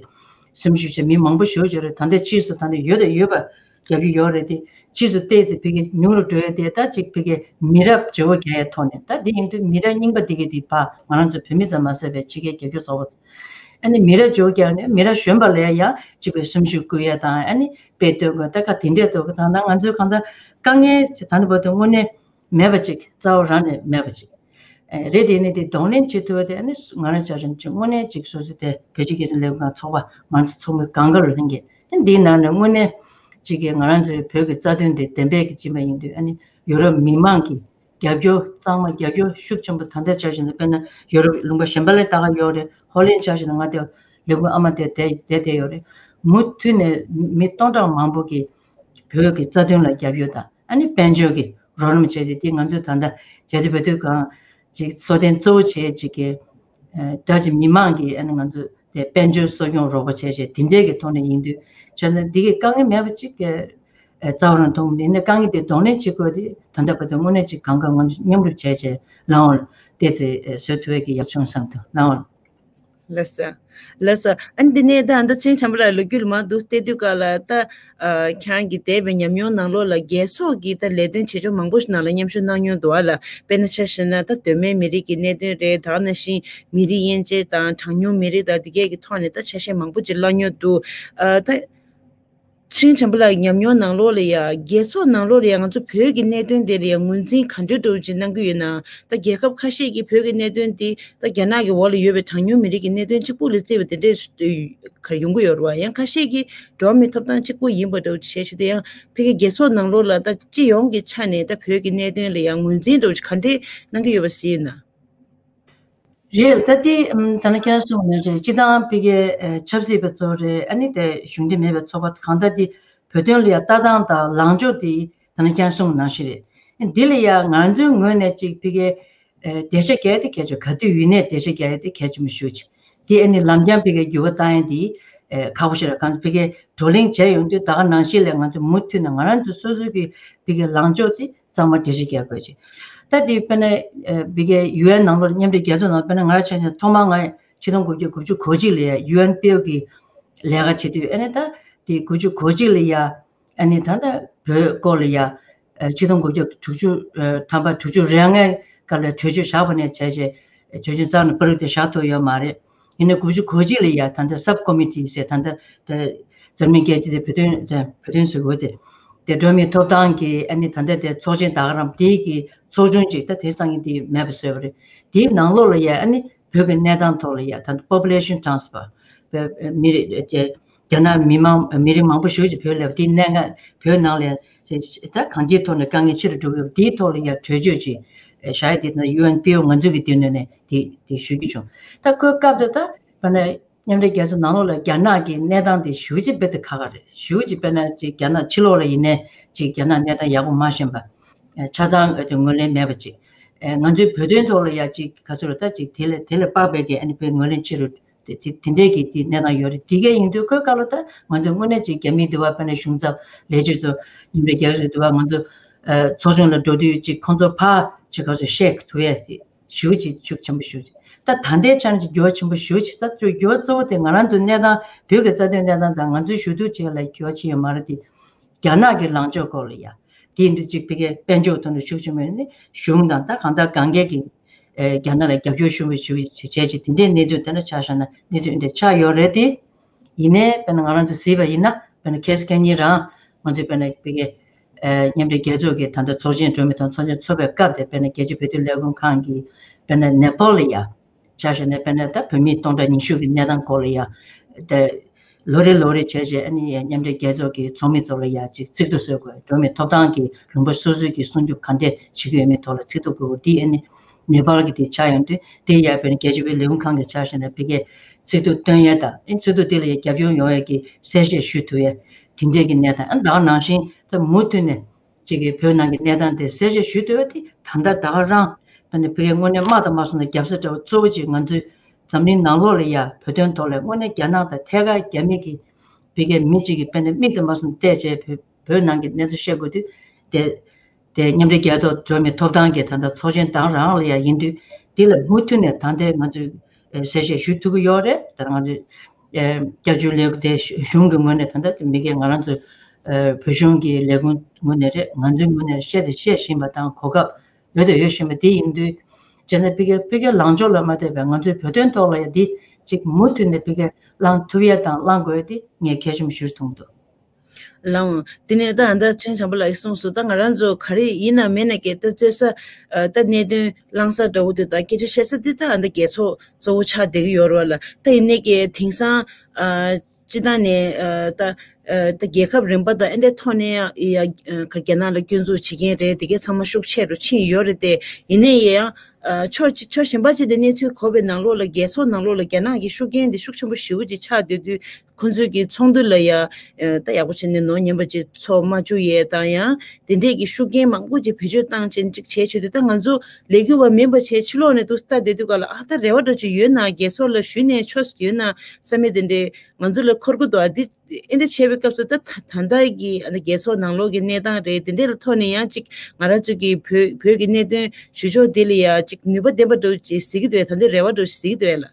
སེམས་ཤུགས་ཆེ་མི་མང་པོ་ཞེ་པོ་ཅིག་རེད། ད་ལྟའི་ཕྱིས་སུ་ད་ལྟ་ཡོད་དང་ཡོད་པ་ རྒྱབ་ཀྱི་ཡོད་རེད་དེ། ཕྱིས་སུ་བལྟས་ཚེ་ཕ་གི་ཉུང་རུ་འགྲོ་ཡ་དེ་ད་ཅིག་ཕ་གི་མི་རབས་བརྗེ་བོ་རྒྱག་ཡའི་ཐོག་ནས། ད་འདི་ཡིན་དུས་མི་རབས་རྙིང་པ་འདི་གི་དེ་ཕར་ང་རང་ཚོ་བོད་མི་ཙམ་མ་ཟད་པའི་ཕྱི་རྒྱལ་རྒྱབ་སྐྱོར་ཚོགས་པ། ཨ་ནི་མི་རབས་བརྗེ་བོ་རྒྱག་ནས་མི་རབས་གཞོན་པ་ལ་ཡང་ཅིག་པའི་སེམས་ཤུགས་བསྐུལ་ཡ་དང་། ཨ་ནི་དཔེ་སྟོན་དགོས། ད་ག་དེ་འདྲས་འདུག་ད་ལྟ་ང་ཚོའི་གང་ལྟར་དཀའ་ངལ་ད་ནི་བར་དུ་དངོས་གནས་མེད་པ་ཅིག་རྩ་བ་རང་ནས་མེད་པ་ཅིག་ཨེ། རེད། དེ་ནི་དེ་གདོང་ལེན་བྱེད་ཐུབ་པ་དེ། ཨ་ནི་ང་རང་ཆ་བཞིན་ཅིག་དངོས་གནས་ཅིག་སོ་སོ་དེ་བོད་ཕྱི་རྒྱལ་ཁབ་ལས་ཁུངས་ཚོགས་པ་ང་ཚོ་ཚོགས་མི་གང་ག་ལ་ལྷན་རྒྱས། ཨ་ནི་འདིའི་ནང་ནས་དངོས་གནས་ཅིག་གི་ང་རང་ཚོའི་བོད་ཀྱི་རྩ་དོན་དེ་བདེན་པའི་གི་སྦྱིན་པ་ཡིན་དུས། ཨ་ནི་ཡུ་རོབ་མི་མང་གི་རྒྱབ་སྐྱོར། གཙང་མ་རྒྱབ་སྐྱོར་ཤུགས་ཆེན་པོ། ད་ལྟ་ཆ་བཞིན་དུ་དཔེར་ན་ཡུ་རོབ་ལུང་པ་གཞན་པ་ལ་ད་ག་ཡོད་རེད། ཧོ་ལན་ཆ་བཞིན་དུ་ང་དེ་ལས་ཁུངས་ཨ་མ་དེ་དེ་དེ་དེ་ཡོད་རེད། མུ་མཐུད་ནས་མི་སྟོང་ཕྲག་མང་པོ་གིས་བོད་ཀྱི་རྩ་དོན་ལ་རྒྱབ་སྐྱོར་དང་། ཨ་ནི་དཔལ་འབྱོར་གྱི་རོགས་རམ་བྱས་ཏེ། དེ་ང་ཚོས་ད་ལྟ་རྒྱ་ཆེ་བོད་དོན་ཁང་ཅིག་གཙོ་དོན་གཙོ་བོ་བྱས་ཅིག་གི་ཨ་ད་ཅིག་མི་མང་གིས། ཨ་ནི་ང་ཚོ་དེ་དཔལ་འབྱོར་གསོ་སྐྱོང་རོགས་པ་བྱས་བྱས་དེ་འདྲའི་གི་ཐོག་ནས་ཡིན་དུས། བྱས་ན་འདི་གི་དཀའ་ངལ་མེད་པ་ཅིག་གི་ཨ་རྩ་བ་རང་མཐོང་མི་འདུག་ཡིན་ནའི་དཀའ་ངལ་དེ་གདོང་ལེན་བྱེད་དགོས་དེ། ད་ལྟ་བར་དུ་དངོས་གནས་ཅིག་གང་ག་ང་ཚོ་མཉམ་རུབ་བྱས་བྱས་ལངས་འོང་། བལྟས་ཚེ་ཨ་བཟོད་ཐུབ་ཡས་ཀྱི་ཡག་བྱུང་བསམ་འདུག་ལངས་འོང་། ལགས་སོ། ལགས་སོ། ཨ་ནི་འདི་ནས་ད་ད་ཚེ་རིང་བྱམས་པ་ལགས་ལོ་རྒྱུས་ལ་མར་འདུག་བལྟས་དུས་སྐབས་ལ། ད་ཨ་ཁྱེད་རང་གི་འདས་པའི་ཉམས་མྱོང་ནང་ལོགས་ལ་རྒྱལ་ཚོགས་ཀྱི་ད་ལས་དོན་བྱེད་ཕྱོགས་མང་པོ་ཞིག་ནང་ལ་མཉམ་ཞུགས་གནང་མྱོང་འདུག་ཨ་ལ། དཔེར་ན་ཆ་བཞག་ན་ད་གདོད་མའི་མི་རིགས་ཀྱི་གནད་དོན་རེད། ད་ག་ནང་བཞིན་མི་རིགས་དབྱེ་འབྱེད་དང་གྲངས་ཉུང་མི་རིགས་དང་དེ་གས་ཀྱི་ཐོག་ནས་ད་ཆ་ཤས་མང་པོ་ཅིག་བླངས་མྱོང་འདུག་ཨ་ད་ཚེ་རིང་བྱམས་པ་ལགས་ཀྱི་ཉམས་མྱོང་ནང་ལོགས་ལ་ཡ། རྒྱལ་ཚོགས་ནང་ལོགས་ལ་ཡ་ང་ཚོ་བོད་ཀྱི་གནད་དོན་དེ་ལ་ཡ་ངོས་འཛིན་ག་འདྲ་འདྲ་བོ་ཅིག་གནང་གི་ཡོད་ན། ད་རྒྱལ་ཁབ་ཁ་ཤས་ཀྱིས་བོད་ཀྱི་གནད་དོན་དེ་ད་རྒྱ་ནག་གི་འོག་ལ་ཡོད་པའི་གྲངས་ཉུང་མི་རིགས་ཀྱི་གནད་དོན་གཅིག་པུ་ལ་བརྩིས་པ་དེ་འདྲས་ག་ཡོང་གི་ཡོད་རེད་བ། ཡང་ཁ་ཤས་ཀྱིས་འགྲོ་བ་མིའི་ཐོབ་ཐང་གཅིག་པུ་ཡིན་པ་འདྲ་བོ་བྱས་ཞུ་དེ། ཡང་ཕ་གི་རྒྱལ་ཚོགས་ནང་ལོགས་ལ་ད་སྤྱི་ཡོངས་ཀྱི་ཆ་ནས་ད་བོད་ཀྱི་གནད་དོན་ལ་ཡང་ངོས་འཛིན་འདྲ་བོ་ཅིག་ག་འདྲས་གནང་གི་ཡོད་པ་གཟིགས་ན། རེད། ད་དེ་ཨམ་ད་ནི་ཁྱེད་རང་གསུངས་ནང་བཞིན་སྤྱི་བཏང་ཕ་གི་ཨ་ཆབ་སྲིད་པ་ཚོ་རེད། ཨ་ནི་དེ་གཞུང་འབྲེལ་མེད་པའི་ཚོགས་པ་གང་ལྟར་དེ་བོད་དོན་ལ་ཡ་ལྟ་སྟངས་དང་ལངས་ཕྱོགས་དེ་ད་ནི་ཁྱེད་རང་གསུངས་ནང་བཞིན་རེད། འདི་ལ་ཡ་ང་ཚོའི་ངོས་ནས་ཅིག་ཕ་གི་ཨ་འགྲེལ་བཤད་རྒྱག་ཡ་དེ་གལ་ཆེ། ག་དུས་ཡིན་ནའི་འགྲེལ་བཤད་རྒྱག་ཡ་དེ་གལ་ཆེན་པོ་ཞེ་པོ་ཅིག་དེ་ཨ་ནི་ལམ་རྐྱང་ཕ་གི་འགྱུར་བ་བཏང་ཡ་དེ་ཨ་ཁག་པོ་ཞིག་རེད། གང་ཕ་གི་བགྲོ་གླེང་བྱས་ཡོང་དུས་ད་ག་ནང་བཞིན་ལ་ང་ཚོ་མུ་མཐུད་ནས་ང་རང་ཚོ་སོ་སོའི་གི་ཕ་གི་ལངས་ཕྱོགས་དེ་གཙང་མ་འགྲེལ་བཤད་རྒྱག་དགོས་ཅིག་ད་དེ་དཔེར་ན་ཨ་བི་གའི་ཡུ་ཨེན་ནང་ལོགས་མཉམ་འབྲེལ་རྒྱལ་ཚོགས་ནང་དཔེར་ན་ང་རང་ཆ་བཞག་ན་ཐོག་མར་ང་ཆིག་སྟོང་དགུ་བརྒྱ་དགུ་བཅུ་གོ་གཅིག་ལ་ཡ་ཡུ་ཨེན་པི་ཨོ་གི་ལས་ཀ་བྱེད་དུས། ཨ་ནི་ད་དེ་དགུ་བཅུ་གོ་གཅིག་ལ་ཡ་ཨ་ནི་ད་ལྟ་བོད་སྐོར་ལ་ཡ་ཨ་ཆིག་སྟོང་དགུ་བརྒྱ་དྲུག་ཅུ་ཨ་ཐམ་པ་དྲུག་ཅུ་རེ་ལྔའི་སྐབས་ལ་གྲོས་ཆོད་བཞག་པ་ནས་བྱས་བྱས་གྲོས་ཆོད་རྩ་ནས་པར་དེ་བཞག་ཐུབ་ཡོད་མ་རེད། ཡིན་ན་དགུ་བཅུ་གོ་གཅིག་ལ་ཡ་ད་ལྟ་སབ་ཀོ་མི་ཊི་ཟེར། ད་ལྟ་འཛམ་གླིང་རྒྱལ་སྤྱི་དེ་བོད་དོན་དེ་བོད་དོན་ཟེར་དགོས་ཏེ། དེ་འགྲོ་བ་མིའི་ཐོབ་ཐང་གི་ཨ་ནི་ད་ལྟ་དེ་ཚོགས་ཆེན་ད་ག་རང་དེའི་གི་ཚོགས་ཆུང་ཅིག་ད་དེང་སང་ཉིན་དེ་མེད་པ་བཟོས་པ་རེད། དེའི་ནང་ལོགས་ལ་ཡ་ཨ་ནི་བོད་ཀྱི་གནས་སྟངས་ཐོག་ལ་ཡ་ད་ལྟ་པོ་པུ་ལེ་ཤན་ཊྲན་སི་ཕར་བོད་མི་རིགས་རྒྱ་ནག་མི་མང་མི་རིགས་མང་པོ་ཞེ་པོ་ཅིག་བོད་ལ་དེའི་གནད་འགག་བོད་ནང་ལ་ད་གང་ཅིའི་ཐོག་ནས་དཀའ་ངལ་ཆེ་རུ་འགྲོ་གི་ཡོད། དེའི་ཐོག་ལ་ཡ་གྲོས་ཆོད་ཅིག་བཞག་ཡ་དེ་ད་ཡུ་ཨེན་པི་ཨོ་ང་ཚོ་གི་དེ་ནས་ནས་དེ་དེ་ཞུ་རྒྱུ་བྱུང་། ད་ཁོའི་སྐབས་དེ་ད་བ་ན་མཉམ་འབྲེལ་རྒྱལ་ཚོགས་ནང་ལོགས་ལ་རྒྱ་ནག་གི་གནས་སྟངས་དེ་ཞེ་པོ་ཅིག་དཔེ་དེ་ཁག་ཁག་རེད། ཞེ་པོ་ཅིག་དཔེར་ན་ཅིག་རྒྱ་ནག་ཕྱི་ལོགས་ལ་ཡིན་ནའི་ཅིག་རྒྱ་ནག་གནས་སྟངས་ཡག་པོ་མ་ཤེས་པ། ཆ་ཚང་དེ་ངོས་ལེན་མེད་པ་ཅིག་ང་ཚོའི་བོད་དོན་ཐོག་ལ་ཡ་ཅིག་ག་ཚོད་རེད། ད་ཅིག་དེ་ལས་དེ་ལས་དཔག་པའི་གི་ཨ་ནི་དཔེ་ངོས་ལེན་ཆེ་རུ་དེ་དེ་དེ་འདྲའི་གི་དེ་གནས་སྟངས་ཡོད་རེད། དེ་གས་ཡིན་དུས་ཁོའི་སྐབས་ལ་ད་ང་ཚོ་དངོས་གནས་ཅིག་རྒྱ་མི་འདི་བ་དཔེར་ན་གཞུང་ཚབ་ལས་བྱེད་ཚོ་མཉམ་འབྲེལ་རྒྱལ་ཚོགས་འདི་བ་ང་ཚོ་ཨ་ཚོགས་ཆུང་ལ་འགྲོ་དུས་ཅིག་ཁོང་ཚོ་ཕར་ཅིག་ག་ཚོད་བཤད་ཐུབ་ཡས་དེ་ཞེ་པོ་ཅིག་ཤུགས་ཆེན་པོ་ཞེ་པོ་ཅིག་ད་ད་ལྟའི་ཆ་ནས་ཅིག་འགྱུར་བ་ཆེན་པོ་ཞེ་པོ་ཅིག་ད་ཅིག་འགྱུར་བ་གཙོ་བོ་དེ་ང་རང་ཚོའི་གནས་སྟངས་བོད་ཀྱི་རྩ་དོན་གནས་སྟངས་དང་ང་ཚོའི་ཞུ་གཏུག་བྱེད་ཡ་ལ་འགྱུར་བ་ཕྱིན་ཡོད་མ་རེད་དེ། རྒྱ་ནག་གི་ལངས་ཕྱོགས་སྐོར་ལ་ཡ། དེ་ཡིན་དུས་ཅིག་ཕ་གིའི་དཔལ་འབྱོར་ཐོག་ནས་ཤུགས་ཆེན་པོ་ནི་གཞུང་དང་ད་གང་ལྟར་གང་གས་ཀྱི་ཨེ་རྒྱ་ནག་ལ་རྒྱབ་སྐྱོར་ཞུ་བའི་ཞུ་བའི་བྱས་བྱས་ཅིག་དེ་འདྲའི་གནས་ཚུལ་དེ་འདྲ་ཆགས་བཞག་ན་གནས་ཚུལ་འདི་འདྲ་ཆགས་ཡོད་རེད་དེ། ཡིན་ནའི་དཔེར་ན་ང་རང་ཚོ་གཟིགས་པ་ཡིན་ན་དཔེར་ན་ཁེ་སི་ཁེ་ཉིན་རང་ང་ཚོས་དཔེར་ན་ཕ་གིའི་ཨེ་མཉམ་འབྲེལ་རྒྱལ་ཚོགས་ཀྱི་ད་ལྟ་ཚོགས་ཆེན་འགྲོ་མི་དང་ཚོགས་ཆེན་ཚོགས་པའི་སྐབས་དེ་དཔེར་ན་རྒྱལ་སྤྱིའི་བོད་དོན་ལས་ཁུངས་ཁང་གིས་དཔེར་ན་ནེ་པཱལ་ལ་ཡ། ཆ་བཞག་ན་དཔེར་ན་ད་བོད་མིའི་སྟོང་ཕྲག་ཉི་ཤུ་གི་གནས་སྟངས་སྐོར་ལ་ཡ། ད་ལོ་རེ་ལོ་རེ་བྱས་བྱས་ཨ་ནི་མཉམ་འབྲེལ་རྒྱལ་ཚོགས་ཀྱི་ཚོགས་མི་ཚོ་ལ་ཡ་ཅིག་ཚིག་ཐོ་བཟོ་དགོས། འགྲོ་བ་མིའི་ཐོབ་ཐང་གི་ལུང་པ་སོ་སོའི་གི་སྲུང་སྐྱོབ་ག་འདྲས་བྱེད་ཀྱི་ཡོད་མེད་ཐོག་ལ་ཚིག་ཐོ་དགོས་པ་དེ་ཨ་ནི་ནེ་པཱལ་གྱི་དེ་ཆགས་ཡོང་དུས་དེ་ཡ་དཔེར་ན་རྒྱལ་སྤྱིའི་ལས་ཁུངས་ཁང་གི་ཆ་བཞག་ན་ཕ་གིའི་ཚིག་ཐོ་བཏོན་ཡས་དང་ཨ་ནི་ཚིག་ཐོ་དེ་ལ་ཡ་རྒྱབ་སྐྱོར་ཡོང་ཡས་ཀྱི་གསལ་བཤད་ཞུ་ཐུབ་ཡས་དེ་འདྲས་ཀྱི་གནས་སྟངས། ཨ་ནི་ད་ག་ནང་བཞིན་ད་མུ་མཐུད་ནས། གཅིག་གིས་བོད་ནང་གི་གནས་སྟངས་དེ་གསལ་བཤད་ཞུ་འདོད་པ་དེ་ད་ལྟ་ད་ག་རང་ད་ནི་བོད་ཀྱི་དངོས་གནས་དམག་དང་མ་སོང་ན་རྒྱབ་ས་འདྲ་བོ་གཙོ་བོ་གཅིག་ང་ཚོའི་འཛམ་གླིང་ནང་ལོགས་ལ་ཡ་བོད་དོན་ཐོག་ལ་དངོས་གནས་རྒྱ་ནག་དང་ཐད་ཀར་རྒྱ་མི་གི་བོད་ཀྱི་མི་གཅིག་གིས་དཔེར་ན་མིག་དང་མ་སོང་བལྟས་བྱས་བོད་བོད་ནང་གི་གནས་ཚུལ་བཤད་དགོས་དུས་དེ་དེ་མཉམ་འབྲེལ་རྒྱལ་ཚོགས་འགྲོ་བ་མིའི་ཐོབ་ཐང་གི་ད་ལྟ་ཚོགས་ཆེན་ད་ག་རང་ལ་ཡ་ཡིན་དུས་དེ་ལ་མུ་མཐུད་ནས་ད་ལྟའི་ང་ཚོས་གསལ་བཤད་ཞུ་ཐུབ་ཀྱི་ཡོད་རེད། ད་ང་ཚོས་ཨེ་བསྐྱར་བཅོས་ལས་ཁུངས་དེ་གཞུང་གི་ངོས་ནས་ད་ལྟ་མི་སྒེར་ང་རང་ཚོའི་ ཨ་བོད་གཞུང་གི་ལས་ཁུངས་ངོས་ནས་རེད། ང་ཚོའི་ངོས་ནས་བཤད་དེ་བཤད་བཞིན་པ་དང་གོ་སྐབས་ཡོད་དང་ཡོད་བཞིན་པ་དེ་ཡིན་དུས། བྱས་ན་ཕ་གིའི་ཕ་གིའི་ལངས་ཕྱོགས་ལ་མ་ལྟོས་པའི་ང་ཚོའི་བོད་དོན་ཐོག་ལ་ཡང་འདི་གཅིག་མུ་མཐུད་ནས་ཕ་གིར་བླང་ཐུབ་ཡ་དང་བླང་དགོས་ཡ་དེ་ངས་གལ་ཆེན་པོ་ཞིག་མཐོང་འདུག་ལགས་འོང་། དེ་ནས་ད་ཨ་ད་ཆེན་བྱམས་པ་ལགས་ཀྱིས་གསུངས་སོང་། ད་ང་རང་ཚོ་ག་རེ་ཡིན་ན་མེད་ན་གལ་ཏེ་རྩོད་ས་ཨ་ད་གནད་དོན་བླང་ས་འདྲ་བོ་དེ་དང་སྐད་ཆ་བཤད་ས་དེ་ད་ཨ་ད་རྒྱལ་ཚོགས་གཙོ་བོ་ཆགས་བསྡད་ཀྱི་ཡོད་རེད་བ་ལ། ད་ཡིན་ནའི་གི་དེང་སང་ཨ་སྤྱི་བཏང་ནས་ཨ་ད་ཨ་ད་རྒྱལ་ཁབ་རིམ་པ་དང་ཨེ་འདྲ་ཐོག་ནས་ཡང་ཡ་ཨ་ག་རྒྱ་ནག་ལ་སྐྱོན་འཛུགས་བྱེད་མཁན་རེད། དེ་གའི་ཚང་མ་ཤུགས་ཆེ་རུ་ཕྱིན་ཡོད་རེད་དེ། ཡིན་ནའི་ཡང་ཨ་ཕྱོགས་གཅིག་ཕྱོགས་གཞན་པ་གཅིག་ནས་གནས་ཚུལ་གོ་བའི་ནང་ལོགས་ལ་རྒྱལ་ཚོགས་ནང་ལོགས་ལ་རྒྱ་ནག་གི་ཤུགས་རྐྱེན་དེ་ཤུགས་ཆེན་པོ་ཞེ་པོ་ཅིག་ཆགས་བསྡད་དུས། ཁོང་ཚོས་ཀྱི་ཚོགས་འདུ་ལ་ཡ་ཨ་ད་ཡག་པོ་བྱས་ནས་ནོར་ཉན་པ་ཅིག་ཚོགས་མ་བཅུག་ཡས་དང་ཡང་དེ་འདྲས་ཀྱི་ཤུགས་རྐྱེན་མང་པོ་ཅིག་བེད་སྤྱོད་བཏང་བྱས་ཅིག་བྱས་བྱས་དུས། ད་ང་ཚོ་ལས་འགུལ་བ་མིན་པ་བྱས་ཕྱི་ལོགས་ནས་འདུག་ལྟ་བསྡད་དུས་ག་ལ་ཨ་ད་རེ་བ་འདྲ་ཅིག་ཡོད་ན། རྒྱལ་ཚོགས་ལ་ཞུས་ནས་ཆོག་ཡོད་ན་བསམ་མེད་དེ་འདྲས་ང་ཚོ་ལ་འཁོར་གི་འདུག་ཨ་འདི་ཨེ་འདྲ་བྱས་པའི་སྐབས་སུ་ད་ད་ད་ལྟ་གི་ཨ་ནི་རྒྱལ་ཚོགས་ནང་ལོགས་ཀྱི་གནས་སྟངས་རེད། དེ་འདྲས་ལ་ཐོག་ནས་ཡང་ཅིག་ང་རང་ཚོ་གི་བོད་བོད་ཀྱི་གནད་དོན་ཞུ་ཕྱོགས་འདི་ལ་ཡ་ཅིག་ནུས་པ་ལྡན་པ་འདྲ་ཅིག་གཟིགས་ཀྱི་འདུག་ད་འདི་རེ་བ་འདྲ་ཅིག་གཟིགས་ཀྱི་འདུག་ལ།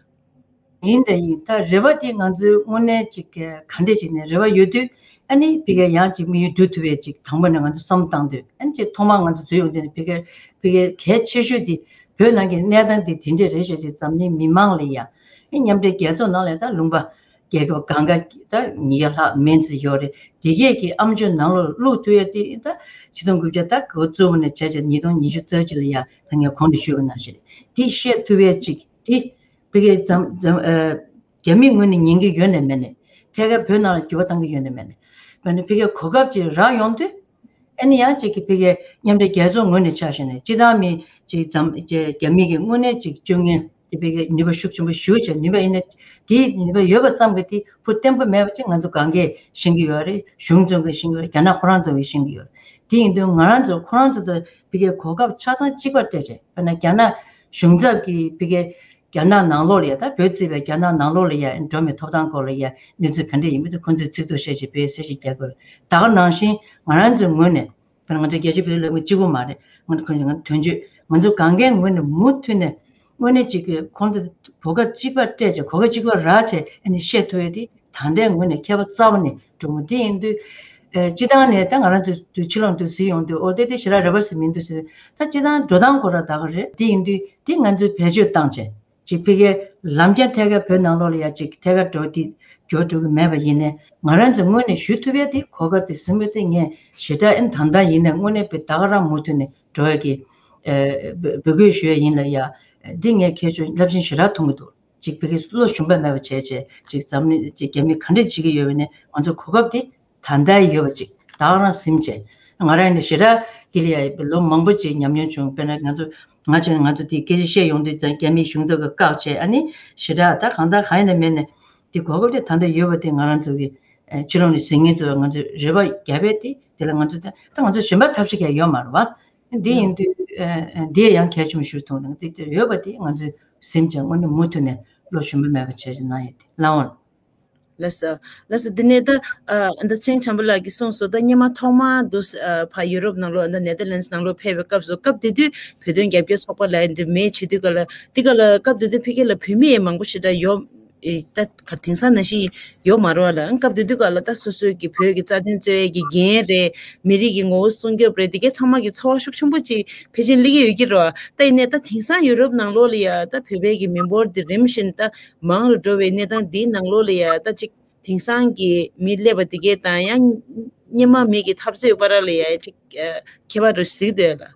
ཡིན་དང་ཡིན། ད་རེ་བ་དེ་ང་ཚོའི་དངོས་གནས་ཅིག་ག་འདྲས་ཅིག་ནས་རེ་བ་ཡོད་དུས། ཨ་ནི་ཕ་གིར་ཡང་ཅིག་དམིགས་ཡུལ་འགྲུབ་ཐུབ་པའི་ཅིག་དང་པོ་ནས་ང་ཚོ་བསམ་བཏང་དུས། ཨ་ནི་ཅིག་ཐོག་མར་ང་ཚོ་འཛུལ་ཡོང་དུས་ནས་ཕ་གིར་ཕ་གིར་གལ་ཆེ་ཤོས་དེ་བོད་ནང་གི་གནས་སྟངས་དེ་དེ་འདྲས་རེད་ཤག་ཅིག་འཛམ་གླིང་མི་མང་ལ་ཡ། ཨ་མཉམ་འབྲེལ་རྒྱལ་ཚོགས་ནང་ལ་ད་ལུང་པ་རྒྱལ་ཁབ་གང་ག་ད་ཉིས་བརྒྱ་ལྷག་མན་ཙམ་ཡོད་རེད། དེ་གས་ཀྱི་ཨ་མཆོག་ནང་ལོགས་བླུག་ཐུབ་ཡ་དེ་ད་ཆིག་སྟོང་དགུ་བརྒྱ་ད་གོ་བཙུགས་པ་ནས་བྱས་བྱས་ཉིས་སྟོང་ཉི་ཤུ་རྩ་གཅིག་ལ་ཡ་ད་ངས་གོང་དུ་ཞུས་པ་ནང་བཞིན་རེད། དེ་བཤད་ཐུབ་ཡ་ཅིག་དེ། ཕ་གིའི་འཛམ་འཛམ་ཨ་རྒྱ་མིའི་ངོས་ནས་ཉན་གྱི་ཡོད་ནས་མེད་ནས། ཐད་ཀར་བོད་ནང་ལ་འགྱུར་བ་གཏང་གི་ཡོད་ནས་མེད་ནས། དཔེར་ན་ཕ་གིའི་གོ་སྐབས་ཅིག་རག་ཡོང་དུས། ཨ་ནི་ཡང་ཅིག་གི་ཕ་གིའི་མཉམ་འབྲེལ་རྒྱལ་ཚོགས་ངོས་ནས་ཆ་བཞག་ནས་སྤྱིར་བཏང་མི་ཅིག་འཛམ་རྒྱ་རྒྱ་མི་གི་དངོས་གནས་ཅིག་སྤྱོད་ངན་དེ་ཕ་གིའི་ནུས་པ་ཤུགས་ཆེན་པོ་ཞེ་པོ་ཅིག་ནུས་པ་ཡིན་ན། དེའི་ནུས་པ་ཡོད་པ་ཙམ་གྱིས་དེ་ཕུ་བརྟན་པོ་མེད་པ་ཅིག་ང་ཚོ་གང་གས་ཤེས་ཀྱི་ཡོད་རེད། གཞུང་ཚོ་གིས་ཤེས་ཀྱི་ཡོད་རེད། རྒྱ་ནག་ཁོ་རང་ཚོ་གིས་ཤེས་ཀྱི་ཡོད་རེད། དེ་ཡིན་དུས་ང་རང་ཚོ་ཁོ་རང་ཚོ་དང་ཕ་གིའི་གོ་སྐབས་ཆ་ཚང་གཅིག་པ་སྤྲད་བྱས། དཔེར་ན་རྒྱ་ནག་གཞུང་ཚབ་ཀྱིས་ཕ་གིའི་རྒྱ་ནག་ནང་ལོགས་ལ་ཡ། ད་བོད་བརྩིས་པའི་རྒྱ་ནག་ནང་ལོགས་ལ་ཡ་འགྲོ་མིའི་ཐོབ་ཐང་སྐོར་ལ་ཡ་གནས་ཚུལ་ག་འདྲ་ཡིན་མིན་དེ་ཁོང་ཚོས་ཚིག་ཐོ་བཤད་བྱས་བོད་གསལ་བཤད་རྒྱག་དགོས་རེད། ད་ག་ནང་བཞིན་ང་རང་ཚོའི་ངོས་ནས། དཔེར་ན་ང་ཚོ་རྒྱལ་སྤྱིའི་བོད་དོན་ལས་ཁུངས་གཅིག་པུ་མ་རེད། ང་ཚོ་ཁོང་ཚོ་ང་དོན་གཅོད་ང་ཚོ་གང་གའི་ངོས་ནས་མུ་མཐུད་ནས་དངོས་གནས་ཅིག་གི་ཁོང་ཚོ་གོ་སྐབས་གཅིག་པ་སྤྲད་བྱས། གོ་སྐབས་གཅིག་པ་རག་བྱས། ཨ་ནི་བཤད་ཐུབ་ཡ་དེ་ད་ལྟའི་ངོས་ནས་ཁྱད་པར་རྩ་བ་ནས་འགྲོ་གི་མི་འདུག་དེ་ཡིན་དུས་ཨ་སྤྱིར་བཏང་ནས་ད་ང་རང་ཚོ་དུས་ཕྱི་ལོགས་དུ་གཟིགས་ཡོང་དུས། ཨོ་དེ་དེ་ཞེ་དྲག་རེ་བ་ཟེར་མི་འདུག་ཟེར། ད་སྤྱིར་བཏང་འགྲོ་སྟངས་ཁོ་རང་ད་ག་རེད། དེ་ཡིན་དུས་དེ་ང་ཚོས་བེད་སྤྱོད་བཏང་བྱས། ཅིག་ཕ་གིའི་ལམ་རྒྱ་ཐད་ཀར་བོད་ནང་ལོགས་ལ་ཡ་ཅིག་ཐད་ཀར་འགྲོ་དེ་འགྱུར་འགྲོ་གི་མེད་པ་ཡིན་ནའི། ང་རང་ཚོ་ངོས་ནས་ཞུ་ཐུབ་ཡ་དེ་གོ་སྐབས་དེ་ཟིན་པ་དེ་ངས་ཞེ་དྲག་ཨེ་ད་ལྟ་ཡིན་ནའི་དངོས་གནས་བོད་ད་ག་རང་མུ་མཐུད་ནས་འགྲོ་ཡ་གི་ཨ་འབོད་སྐུལ་ཞུ་ཡ་ཡིན་ལ་ཡ། འདི་ངས་ཁྱེད་ཚོ་རླབས་ཆེན་ཞེ་དྲག་མཐོང་གི་འདུག་ཅིག་ཕ་གིའི་བློ་ཞུམ་པ་མེད་པ་བྱས་བྱས། ཅིག་འཛམ་གླིང་ཅིག་རྒྱ་མི་ག་འདྲ་བྱེད་ཀྱི་ཡོད་པ་ནས་ང་ཚོ་གོ་སྐབས་དེ་ད་ལྟ་ཡོད་པ་ཅིག་ད་ག་རང་ཟིན་བྱས། ང་རང་ནི་ཞེ་དྲག་འདི་ལ་ཡ་ལོ་མང་པོ་ཅིག་ཉམས་མྱོང་བྱུང་། དཔེར་ན་ང་ཚོ་ང་བྱས་ན་ང་ཚོ་དེ་སྐད་ཆ་བཤད་ཡོང་དུས་ཙང་རྒྱ་མིའི་གཞུང་ཚབ་ཀྱིས་བཀག་བྱས། ཨ་ནི་ཞེ་དྲག་ད་གང་ལྟར་གང་ཡིན་ན་མིན་ནས་དེ་གོ་སྐབས་དེ་ད་ལྟ་ཡོད་པ་དེ་ང་རང་ཚོ་གི་ཨ་ཕྱི་ལོགས་ནས་གཟིགས་མཁན་ཚོ་ང་ཚོས་རེ་བ་བརྒྱབ་པས། དེ་དེ་ལ་ང་ཚོ་ད་ད་ང་ཚོ་གཞན་པ་ཐབས་ཤེས་གང་ཡང་ཡོད་མ་རེད་བ། འདི་ཡིན་དུས་ཨ་ཨ་འདི་ཡང་གལ་ཆེན་པོ་ཞིག་མཐོང་དང་། དེ་དེ་ཡོད་པ་དེ་ང་ཚོས་ཟིན་བྱས་དངོས་གནས་མུ་མཐུད་ནས་བློ་ཞུམ་པ་མེད་པ་བྱས་ཅིག་གནང་ཡོད་དེ་ལའང་། ལགས་སོ། ལགས་སོ། འདི་ནས་ད་ཨ་ད་ཆེན་བྱམས་པ་ལགས་ཀྱིས་གསུངས་སོང་། ད་སྔོན་མ་ཐོག་མར་དུ་ཨ་ཕར་ཡུ་རོབ་ནང་ལོགས། ད་ནེ་དར་ལེན་ཌི་ནང་ལོགས་ཕེབས་པའི་སྐབས་སུ། སྐབས་དེ་དུས་བོད་དོན་རྒྱབ་སྐྱོར་ཚོགས་པ་ལབ་ཡ་འདི་མེད་བྱེད་དུས་ག་ལ། དེ་ག་ལ་སྐབས་དེ་དུས་ཕ་གི་ལ་བོད་མི་ཡང་མང་པོ་ཞེ་དྲག་ཡོད། ཨེ་ད་ག་དེང་སང་ནང་བཞིན་ཡོད་མ་རེད་བ་ལ། སྐབས་དེ་དུས་ག་ལ་ད་སོ་སོའི་གི་བོད་ཀྱི་རྩ་དོན་རྩོད་ཡས་ཀྱི་འགན་རེད། མི་རིགས་ཀྱི་ངོ་བོ་སྲུང་སྐྱོབ་རེད། དེ་གའི་ཚང་མ་གི་ཚོར་བ་ཤུགས་ཆེན་པོ་ཅིག་ཕལ་ཆེར་སླེབས་ཀྱི་ཡོད་ཀྱི་རེད་བ། ད་ཡིན་ནའི་ད་དེང་སང་ཡུ་རོབ་ནང་ལོགས་ལ་ཡ་ད་བོད་པའི་གི་མི་འབོར་འདི་རིམ་བཞིན་ད་མང་རུ་འགྲོ་བའི་གནས་སྟངས་འདིའི་ནང་ལོགས་ལ་ཡ། ད་ཅིག་དེང་སང་གི་མི་སླེབས་པ་དེ་གའི་དང་ཡང་སྔོན་མ་མི་གི་འཐབ་རྩོད་བར་ལ་ཡ་ཅིག་ཨ་ཁྱད་པར་རུ་གཟིགས་འདུག་ལ།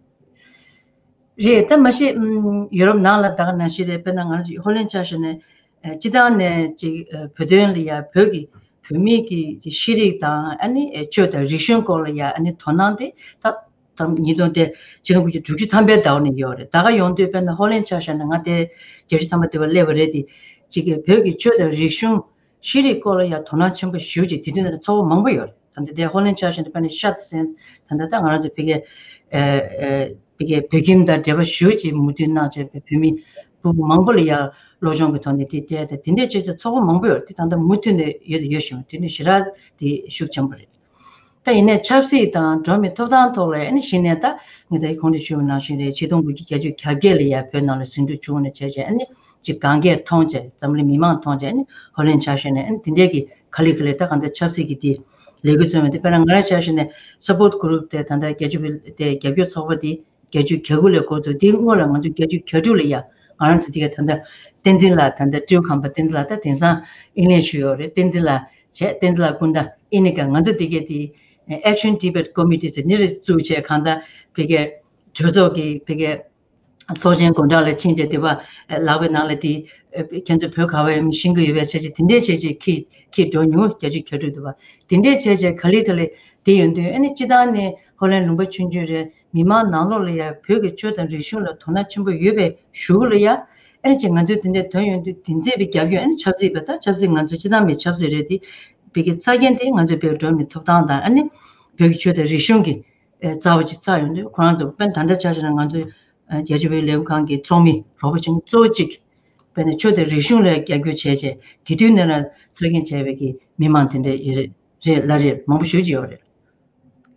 རེད། ད་མ་གཞི་ཨམ་ཡུ་རོབ་ནང་ལ་ད་ག་ནང་བཞིན་རེད། དཔེར་ན་ང་རང་ཚོ་ཧོ་ལན་ཆ་བཞག་ནས་ཨ་སྤྱིར་བཏང་ནས་ཅིག་ཨ་བོད་དོན་ལ་ཡ། བོད་ཀྱི་བོད་མིའི་གི་ཅིག་ཤེས་རིག་དང་། ཨ་ནི་ཨ་ཆོས་དང་རིག་གཞུང་སྐོར་ལ་ཡ། ཨ་ནི་དོ་སྣང་དེ་ད་ད་ཉིས་སྟོང་དེ་ཕྱི་ལོ་དགུ་བཅུ་དྲུག་ཅུ་ཐམ་པའི་ཟླ་བ་ནས་ཡོད་རེད། ད་ག་ཡོང་དུས་དཔེར་ན་ཧོ་ལན་ཆ་བཞག་ན་ང་དེ་བརྒྱད་ཅུ་ཐམ་པ་དེ་བ་སླེབས་པ་རེད་དེ། ཅིག་གི་བོད་ཀྱི་ཆོས་དང་རིག་གཞུང་ཤེས་རིག་སྐོར་ལ་ཡང་དོ་སྣང་ཆེན་པོ་ཞེ་པོ་ཅིག་དེ་དུས་ནས་ཚོགས་པ་མང་པོ་ཡོད་རེད། ད་ལྟ་དེ་ཧོ་ལན་ཆ་བཞག་ན་དཔེར་ན་ཤ་ཏི་སན། ད་ལྟ་ད་ང་རང་ཚོ་ཕ་གི་ཨ་ཨ་ཕ་གི་བོད་ཁྱིམ་དང་འབྲེལ་བ་ཞེ་པོ་ཅིག་མུ་མཐུད་གནང་བྱས་པའི་བོད་མི་ཕྲུ་གུ་མང་པོ་ལ་ཡང་སློབ་སྦྱོང་གི་ཐོག་ནས་དེ་སྤྲད་དེ། དེ་འདྲས་བྱས་ཙང་ཚོགས་པ་མང་པོ་ཡོད་རེད། དེ་ད་ལྟ་མུ་མཐུད་ནས་ཡོད་དང་ཡོད་བཞིན་པ་དེ་ནི་ཞེ་དྲག་དེ་ཤུགས་ཆེན་པོ་རེད། ད་ཡིན་ནའི་ཆབ་སྲིད་དང་འགྲོ་བ་མིའི་ཐོབ་ཐང་ཐོག་ལ་ཨ་ནི་གཞི་ནས་ད་ངས་ད་གོང་དུ་ཞུས་པ་ནང་བཞིན་རེད། ཆིག་སྟོང་དགུ་བརྒྱ་བརྒྱད་ཅུ་གྱ་བརྒྱད་ལ་ཡ་བོད་ནང་ལ་ཟིང་འཁྲུག་བྱུང་བ་ནས་བྱས་བྱས། ཨ་ནི་ཅིག་གང་གས་མཐོང་བྱས། འཛམ་གླིང་མི་མང་མཐོང་བྱས། ཨ་ནི་ཧོ་ལན་ཆ་བཞག་ནས་ཨ་ནི་དེ་འདྲས་ཀྱི་ག་ལེ་ག་ལེ་ད་གང་ལྟར་ཆབ་སྲིད་ཀྱི་དེ་ ལས་འགུལ་བརྩམས་པ་དེ། དཔེར་ན་ང་རང་ཆ་བཞག་ན་སཔོརཊ་གུ་རུབ་དེ་ད་ལྟ་བརྒྱད་ཅུ་པའི་དེ་རྒྱབ་སྐྱོར་ཚོགས་པ་དེ་བརྒྱད་ཅུ་གྱ་དགུ་ལ་འགོ་བཙུགས། དེའི་སྔོན་ལ་ང་ཚོ་བརྒྱད་ཅུ་གྱ་དྲུག་ལ་ཡ་ང་རང་ཚོ་དེ་ག་ད་ལྟ་བསྟན་འཛིན་ལགས། ད་ལྟ་སྤྲེའུ་ཁམས་པ་བསྟན་འཛིན་ལགས་ད་དེང་སང་ཨིན་ལན་བཞུགས་ཡོད་རེད། བསྟན་འཛིན་ལགས་བྱས། བསྟན་འཛིན་ལགས་སྐུ་ཟླ་ཨེ་ནི་ཀ་ང་ཚོ་དེ་ག་དེ་Action Tibet Committee ཟེར་ནི་རེ་བཙུགས་བྱས། གང་ལྟར་བོད་སྐད་གྲོས་ཚོགས་ཀྱི་བོད་སྐད་ཚོགས་ཆེན་སྒོ་འགྲམ་ལ་ཕྱིན་བྱས། དེ་བ་ལག་པའི་ནང་ལ་དེ་ཁྱེད་ཚོ་བོད་ག་བ་ཡོད་མེད་ཤེས་ཀྱི་ཡོད་པས་བྱས་བྱས། དེ་འདྲས་བྱས་བྱས་ཁྱེར་ཁྱེར་འགྲོ་མྱོང་། བརྒྱད་ཅུ་གྱ་དྲུག་དེ་བ། དེ་འདྲས་བྱས་བྱས་ག་ལེ་ག་ལེ་དེ་ཡོང་དུས། ཨ་ནི་སྤྱིར་བཏང་ནས་ཧོ་ལན་ལུང་པ་ཆུང་ཆུང་རེད། མི་མང་ནང་ལོགས་ལ་ཡ་བོད་ཀྱི་ཆོས་དང་རིག་གཞུང་ལ་དོ་སྣང་ཆེན་པོ་ཡོད་པའི་གཞུག་ལ་ཡ། ཨ་ནི་ཅིག་ང་ཚོས་དེ་འདྲས་དོན་ཡོང་དུས། དེ་འཛིན་པའི་རྒྱབ་ཡོད། ཨ་ནི་ཆབ་སྲིད་པ་ད་ཆབ་སྲིད་ང་ཚོ་སྤྱིར་བཏང་མི་ཆབ་སྲིད་རེད་དེ། བོད་ཀྱི་ཆ་རྐྱེན་དེ་ང་ཚོས་བོད་འགྲོ་མི་ཐོབ་ཐང་དང་། ཨ་ནི་བོད་ཀྱི་ཆོས་དང་རིག་གཞུང་གི་ཨེ་རྩ་བ་ཅིག་ཆགས་ཡོང་དུས། ཁོ་རང་ཚོ་དཔེར་ན་ད་ལྟ་ཆ་བཞག་ན་ང་ཚོའི་ཨ་རྒྱལ་སྤྱི་བོད་ཀྱི་ལས་འགུལ་ཁང་གི་ཚོགས་མི་རོགས་པ་ཆེན་གཙོ་བོ་གཅིག་དཔེར་ན་ཆོས་དང་རིག་གཞུང་ལ་རྒྱབ་སྐྱོར་བྱས་བྱས། དེ་དུས་ནས་རང་ཚོགས་རྒྱན་བྱས་པའི་གི་མི་མང་དེ་འདྲ་ཡོད་རེད། རེད་ལ་རེད། མང་པོ་ཞེ་ཅིག་ཡོད་རེད།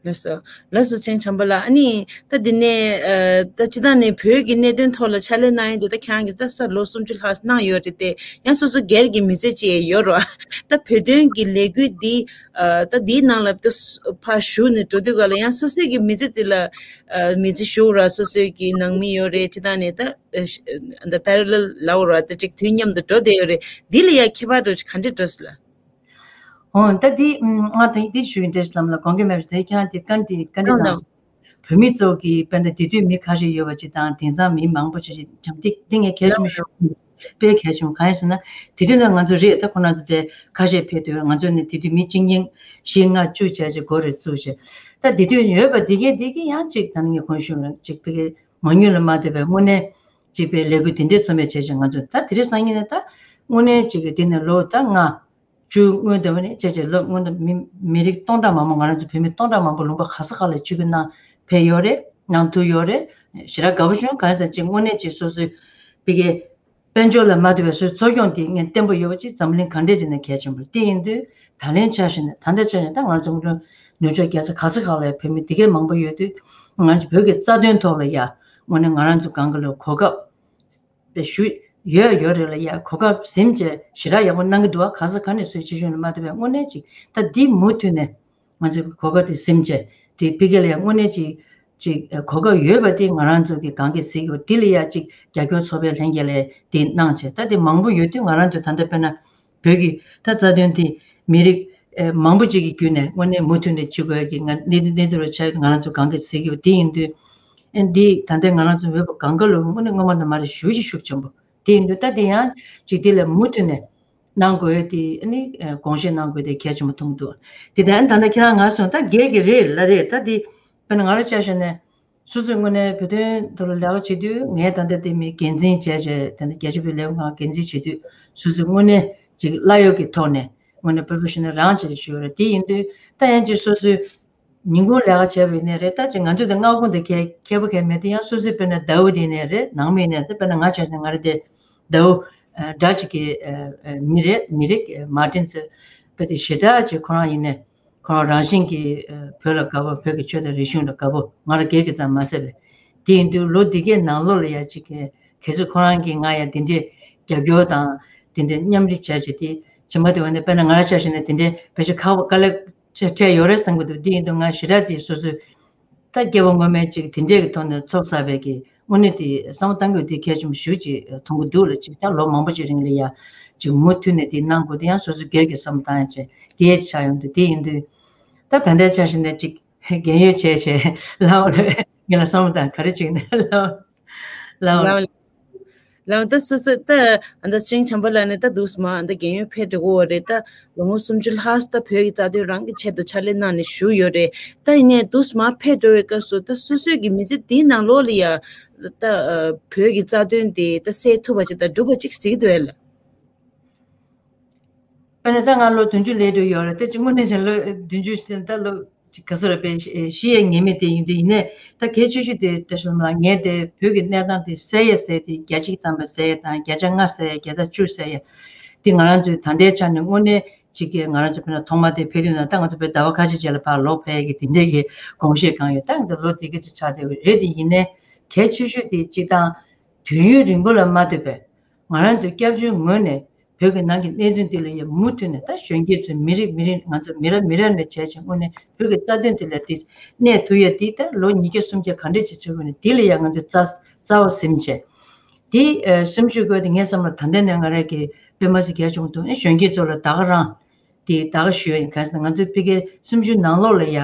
ལགས་སོ། ལགས་སོ། ཅིང་བྱམས་པ་ལགས། ཨ་ནི་ད་འདི་ནས་ཨ་ད་སྤྱིར་བཏང་ནས་བོད་ཀྱི་གནད་དོན་ཐོག་ལ་ཕྱག་ལས་གནང་ཡས་དེ་ད་ཁྱེད་རང་གིས་ད་ས་ལོ་སུམ་ཅུ་ལྷག་གནང་ཡོད་རེད་དེ། ཡང་སོ་སོ་སྒེར་གྱི་མི་ཚེ་ཅིག་ཡོད་རེད་བ། ད་བོད་དོན་གྱི་ལས་འགུལ་འདི་ཨ་ད་འདིའི་ནང་ལ་ད་ཕར་ཞུགས་ནས་འགྲོ་དུས་ག་ལ་ཡང་སོ་སོའི་གི་མི་ཚེ་དེ་ལ་ཨ་མི་ཚེ་ཞུགས་ར། སོ་སོའི་གི་ནང་མི་ཡོད་རེད། སྤྱིར་བཏང་ནས་ད་ཨ་ད་པེ་ར་ལལ་ལབ་ར། ད་ཅིག་དུས་མཉམ་དུ་འགྲོ་བསྡད་ཡོད་རེད། འདི་ལ་ཡང་ཁྱད་པར་འདྲ་ག་འདྲ་འདྲ་སོང་ལགས། འོ་ད་འདི་ང་ད་འདི་ཞུ་ཡིན་འདྲ་ལམ་ལ་དགོངས་འགལ་མེད་པ་ཞིག་དེ། ཁྱེད་རང་དེ་བཀའ་འདི་བཀའ་འདི་དང་། བོད་མི་ཚོ་གི་དཔེར་ན་དེ་དུས་མི་ཁ་ཤས་ཡོད་པ་ཅིག་དང་། དེང་སང་མི་མང་པོ་ཞིག་ཅིག་འདི་འདི་ངས་གལ་ཆེན་པོ་ཞུ། དཔེ་གལ་ཆེན་པོ་གང་ཡིན་ཟེར་ན། དེ་དུས་ནས་ང་ཚོ་རེད། ད་ཁོ་རང་ཚོ་དེ་ཁ་ཤས་ཕེབས་དུས་ང་ཚོ་ནི་དེ་དུས་མི་བཅུ་གཉིས་བཞི་ལྔ་བཅུ་བྱས་ཅིག་འགོ་རེ་བཙུགས་བྱས། ད་དེ་དུས་ཡོད་པ་འདི་གས་འདི་གས་ཡང་ཅིག་ད་ནི་ངས་གོང་ཞུས་ལ་ཅིག་བོད་ཀྱི་མ་དངུལ་ལ་མ་ལྟོས་པའི་དངོས་གནས་ཅིག་པའི་ལས་འགུལ་དེ་འདྲས་རྩོམ་པའི་བྱས་ཅིག་ང་ཚོ་ད་དེ་རིང་སང་ཉིན་ནས་ད་དངོས་གནས་ཅིག་གི་དེ་ནས་ལོ་ད་ལྔ་བཅུ་སྔོན་དུ་བ་ནས་བྱས་བྱས་ལོ་སྔོན་དུ་མི་མི་རིགས་སྟོང་ཕྲག་མང་པོ། ང་རང་ཚོ་བོད་མི་སྟོང་ཕྲག་མང་པོ་ལུང་པ་ག་ས་ག་ལ་ཆིབས་བསྒྱུར་གནང་ཕེབས་ཡོད་རེད། གནང་ཐུབ་ཡོད་རེད། ཞེ་དྲག་དགའ་པོ་བྱུང་། གང་ཡིན་ཟེར་ན་ཅིག་དངོས་གནས་ཅིག་སོ་སོའི་བོད་ཀྱི་དཔལ་འབྱོར་ལ་མ་ལྟོས་པའི་སོ་སོའི་འཚོ་སྐྱོང་དེ་ངས་བརྟན་པོ་ཡོད་པ་ཅིག་འཛམ་གླིང་ག་འདྲས་ཅིག་ནས་གལ་ཆེན་པོ་རེད། དེ་ཡིན་དུས་ད་ལན་ཆ་བཞག་ནས་ད་ལྟ་ཆ་བཞག་ནས་ད་ང་ཚོ་ནུབ་ཕྱོགས་རྒྱལ་ས་ག་ས་ག་ལ་བོད་མི་དེ་གས་མང་པོ་ཡོད་དུས། ང་ཚོ་བོད་ཀྱི་རྩ་དོན་ཐོག་ལ་ཡ་དངོས་གནས་ང་རང་ཚོ་གང་ག་ལ་གོ་སྐབས་པའི་ཞུ་ཡོད་ཡོད་རེད་ལ་ཡ། གོ་སྐབས་ཟིན་བྱས་ཞེ་དྲག་ཡག་པོ་གནང་གི་འདུག་བ། ག་ས་ག་ནས་སུའི་ཆེ་ཆུང་ལ་མ་ལྟོས་པའི་དངོས་གནས་ཅིག་ད་འདི་མུ་མཐུད་ནས་ང་ཚོས་གོ་སྐབས་དེ་ཟིན་བྱས། དེ་ཕ་གི་ལ་ཡ་དངོས་གནས་ཅིག་ཅིག་ཨ་གོ་སྐབས་ཡོད་པ་དེ་ང་རང་ཚོ་གི་གང་གི་གཟིགས་ཡོད། དེ་ལ་ཡ་ཅིག་རྒྱབ་སྐྱོར་ཚོགས་པའི་ལྷན་རྒྱས་ལ་དེ་གནང་བྱས། ད་དེ་མང་པོ་ཡོད་དུས་ང་རང་ཚོ་ད་ལྟ་དཔེར་ན་བོད་ཀྱི་ད་རྩ་དོན་དེ་མི་རིགས་ཨ་མང་པོ་ཅིག་གི་བརྒྱུད་ནས་དངོས་གནས་མུ་མཐུད་ནས་བྱེད་དགོས་ཀྱི་ང་གནས་གནས་ཚུལ་ཆགས་ང་རང་ཚོ་གང་གི་གཟིགས་ཡོད། དེ་ཡིན་དུས་ཨ་འདི་ད་ལྟ་ང་རང་ཚོ་བོད་པ་གང་ག་ལ་དངོས་གནས་སྔོན་མ་དང་མ་རེད། ཞེ་ཅིག་ཤུགས་ཆེན་པོ། དེ་ཡིན་དུས་ད་དེ་ཡང་ཅིག་དེ་ལ་མུ་མཐུད་ནས་གནང་དགོས་དེ་ཨ་ནི་དགོངས་བཞེས་གནང་དགོས་དེ་གལ་ཆེན་པོ་མཐོང་གི་འདུག། དེ་ད་ཨ་ནི་ད་ལྟ་ཁྱེད་རང་ང་སོང་ད་སྒེར་གྱི་རེད་ལ་རེད། ད་དེ་དཔེར་ན་ང་རང་ཆ་བཞག་ནས་སོ་སོས་དངོས་གནས་བོད་དོན་ཐོག་ལ་ལས་ཀ་བྱེད་དུས་ངས་ད་ལྟ་དེ་མི་འགན་འཛིན་བྱས་བྱས། ད་ལྟ་རྒྱལ་སྤྱི་བོད་ལས་ཁང་འགན་འཛིན་བྱེད་དུས་སོ་སོས་དངོས་གནས་ཅིག་གླ་ཡོད་ཀྱི་ཐོག་ནས་དངོས་གནས་professional རང་བྱས་ཏེ་ཞུ་བ་རེད། དེ་ཡིན་དུས་ད་ཡང་ཅིག་སོ་སོའི་ཉིན་གུང་ལས་ཀ་བྱས་པ་ཡིན་ནའི་རེད། ད་ཅིག་ང་ཚོ་དེ་མངའ་ཁོངས་དེ་ཁྱད་ཁྱད་པར་གང་མེད་དུས་ཡང་སོ་སོའི་དཔེར་ན་ཟླ་བོ་དེ་ནས་རེད། ནང་མི་ནས་དེ་དཔེར་ན་ང་ཆ་བཞག་ན་ང་རེད་དེ་ཟླ་བོ་ཨ་སྒྲ་གཅིག་གི་ཨ་ཨ་མི་རེད། མི་རིགས་ཨ་མར་ཏིན་ཟེར་བ་དེ་ཞེ་དྲག་ཅིག་ཁོ་རང་ཡིན་ནའི་ཁོ་རང་རང་བཞིན་གྱིས་ཨ་བོད་ལ་དགའ་པོ། བོད་ཀྱི་ཆོས་དང་རིག་གཞུང་ལ་དགའ་པོ་ང་རང་སྒེར་གྱི་ཙམ་མ་ཟད་པས། དེ་ཡིན་དུས་ལོ་འདི་གའི་ནང་ལོགས་ལ་ཡ་ཅིག་གལ་སྲིད་ཁོ་རང་གིས་ང་ཡ་འདི་འདྲའི་རྒྱབ་སྐྱོར་དང་དེ་འདྲའི་མཉམ་རུབ་བྱས་བྱས་དེ་བྱེད་མ་ཐུབ་པ་ནི་དཔེར་ན་ང་རང་ཆ་བཞག་ན་དེ་འདྲའི་བེད་སྤྱོད་ཁག་པོ་དཀའ་ལས་ཆེ་འཕྲད་ཡོད་རེད་བསམ་གྱི་འདུག། འདི་ཡིན་དུས་ང་ཞེ་དྲག་ཅིག་སོ་སོའི་ད་སྐྱེ་བ་སྔོན་མའི་ཅིག་དེ་འདྲས་ཀྱི་ཐོག་ནས་ཚོགས་བསགས་པའི་གི་དངོས་གནས་དེ་བསམ་བློ་གཏང་རྒྱུ་དེ་གལ་ཆེན་པོ་ཞེ་ཅིག་མཐོང་གི་འདུག་ལ། ཅིག་ད་ལོ་མང་པོ་ཅིག་རིང་ལ་ཡ་ཅིག་མུ་མཐུད་ནས་དེ་གནང་དགོས་དེ་ཡང་སོ་སོ་སྒེར་གྱི་བསམ་བློ་བཏང་ཡ་བྱས་དེ་ཡས་ཆགས་ཡོང་དུས། དེ་ཡིན་དུས་ད་ད་ལྟའི་ཆ་བཞག་ན་ཅིག་རྒན་ཡོལ་བྱས་བྱས་ལའོ་ལ་ངས་ལ་བསམ་བློ་བཏང་ག་རེ་བྱུང་ན་ལའོ་ལའོ། ལའོ་ལའོ། ད་སོ་སོ་ད་ཨ་ད་ཅིང་བྱམས་པ་ལགས་ནས་ད་འདུག་སེ་མར་ཨ་ད་རྒན་ཡོལ་ཕེབས་འགྲོ་གི་ཡོད་རེད། ད་ལོ་ངོ་སུམ་ཅུ་ལྷག་ད་བོད་ཀྱི་རྩ་དོན་རང་གི་ཆེད་དུ་ཕྱག་ལས་གནང་ནས་བཞུགས་ཡོད་རེད། ད་ཡིན་ནའི་འདུག་སེ་མར་ཕེབས་འགྲོ་བའི་སྐབས་སུ་ད་སོ་སོའི་གི་མི་ཚེ་འདིའི་ནང་ལོགས་ལ་ཡ་ད་ཨ་བོད་ཀྱི་རྩ་དོན་དེ་ད་སེལ་ཐུབ་པ་ཅིག་དང་འགྲུབ་པ་ཅིག་གཟིགས་འདུག་ཨེ་ལགས། དཔེར་ན་ད་ང་ལོ་བདུན་ཅུ་སླེབས་འགྲོ་ཡོད་རེད། དེ་ཅིག་དངོས་གནས་བྱས་ན་ལོ་བདུན་ཅུ་ཟེར་ན་ད་ལོ་ཅིག་ག་ཚོད་རེད་པས། ཤི་ཤི་ཡས་ངེས་མེད་དེ་ཡིན་དུས། ཡིན་ནའི་ད་གལ་ཆེ་ཤོས་དེ་ལྟ་ཞོག་ལ་ངས་དེ་བོད་ཀྱི་གནས་སྟངས་དེ་གསལ་ཡས་གསལ་དེ་བརྒྱ་ཆ་གཅིག་ཐམ་པ་གསལ་ཡས་དང་བརྒྱ་ཆ་ལྔ་གསལ་ཡས་བརྒྱ་ཆ་བཅུ་གསལ་ཡས་དེ་ང་རང་ཚོའི་ད་ལྟའི་ཆ་ནས་དངོས་གནས་ཅིག་གི་ང་རང་ཚོ་དཔེར་ན་ཐོག་མ་དེ་ཕེབས་དུས་ན་ད་ང་ཚོ་བོད་ཟླ་བ་ཁ་ཤས་རྗེས་ལ་ཕར་ལོག་ཕེབས་ཡས་ཀྱི་དེ་འདྲས་ཀྱི་དགོངས་བཞེས་གང་ཡོད། ད་ང་ཚོ་ལོ་དེ་ག་ཅིག་ཆགས་བསྡད་ཡོད་རེད། དེ་ཡིན་ནའི་གལ་ཆེ་ཤོས་དེ་སྤྱིར་བཏང་དུས་ཡུན་རིང་པོ་ལ་མ་ལྟོས་པའི་ང་རང་ཚོའི་སྐྱབས་བཅོལ་ངོས་ནས་ བོད་ཀྱི་ནང་གི་གནས་ཚུལ་འདི་ལ་ཡང་མུ་མཐུད་ནས་ད་གཞོན་སྐྱེས་ཚོས་མི་རིགས་མི་རིགས་ང་ཚོ་མི་རབས་མི་རབས་ནས་བྱས་བྱས་དངོས་གནས་བོད་ཀྱི་རྩ་དོན་འདི་ལ་འདི་གནས་ཐུབ་ཡ་འདི་ད་ལོ་ཉིས་བརྒྱ་སུམ་བརྒྱ་ག་འདྲ་ཅིག་བྱེད་དགོས་ནས་འདི་ལ་ཡང་ང་ཚོས་རྩ་རྩ་བ་ཟིན་བྱས་འདི་ཨ་སེམས་ཤུགས་དགོས་ཏེ་ངས་བསམ་ལ་ད་ལྟ་ནས་ང་རང་གི་དཔེ་མ་སྲིད་གལ་ཆུང་འདུག་གཞོན་སྐྱེས་ཚོ་ལ་ད་ག་རང་འདི་ད་ག་ཞུ་ཡ་ཡིན། གང་ཟེར་ན་ང་ཚོའི་ཕ་གིའི་སེམས་ཤུགས་ནང་ལོགས་ལ་ཡ།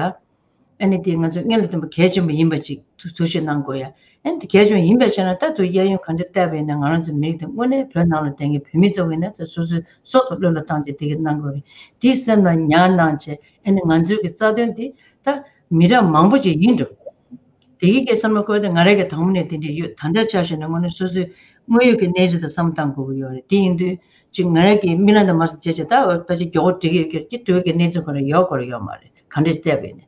ཨ་ནི་དེ་ང་ཚོ་སྔོན་ལ་བསྟན་པ་གལ་ཆེན་པོ་ཡིན་པ་ཅིག་ཐུགས་ཐུགས་ཞིབ་གནང་དགོས་ཡ། ཨ་ནི་དེ་གལ་ཆེན་པོ་ཡིན་པའི་ཆ་ནས་ད་དུ་གཡས་གཡོན་ག་འདྲ་བལྟས་པ་ཡིན་ན་ང་རང་ཚོ་མི་རིགས་དེ་དངོས་གནས་བོད་ནང་ལ་བསྡད་མཁན་བོད་མི་ཚོ་གི་ནས་ད་སོ་སོའི་སྲོག་ཐོག་བློས་ལ་བཏང་བྱས་དེ་གི་གནང་དགོས་རེད། དེ་སེམས་ལ་ཉར་གནང་བྱས་ཨ་ནི་ང་ཚོའི་གི་རྩ་དོན་དེ་ད་མི་རབས་མང་པོ་ཅིག་ཡིན་འགྲོ། དེ་གི་གི་བསམ་བློ་འཁོར་ཏེ་ང་རང་གི་དང་པོ་ནས་དེ་འདྲ་ཡོད། ད་ལྟ་ཆ་བཞག་ན་དངོས་གནས་སོ་སོའི་དངོས་ཡོད་ཀྱི་གནས་ཚུལ་དང་བསམ་བློ་བཏང་དགོས་ཀྱི་ཡོད་རེད། དེ་ཡིན་དུས་ཅིག་ང་རང་གི་རྨི་ལམ་དང་མ་སོང་བྱས་བྱས་ད་འོ་ཕལ་ཆེར་མགྱོགས་པོ་འགྲིག་གི་ཡོད་ཀྱི་རེད། དེ་འགྲོ་གི་གནས་ཚུལ་ཁོ་རང་ཡོད་དགོས་རེད་ཡོད་མ་རེད། ག་འདྲས་བལྟས་པ་ཡིན་ནའི།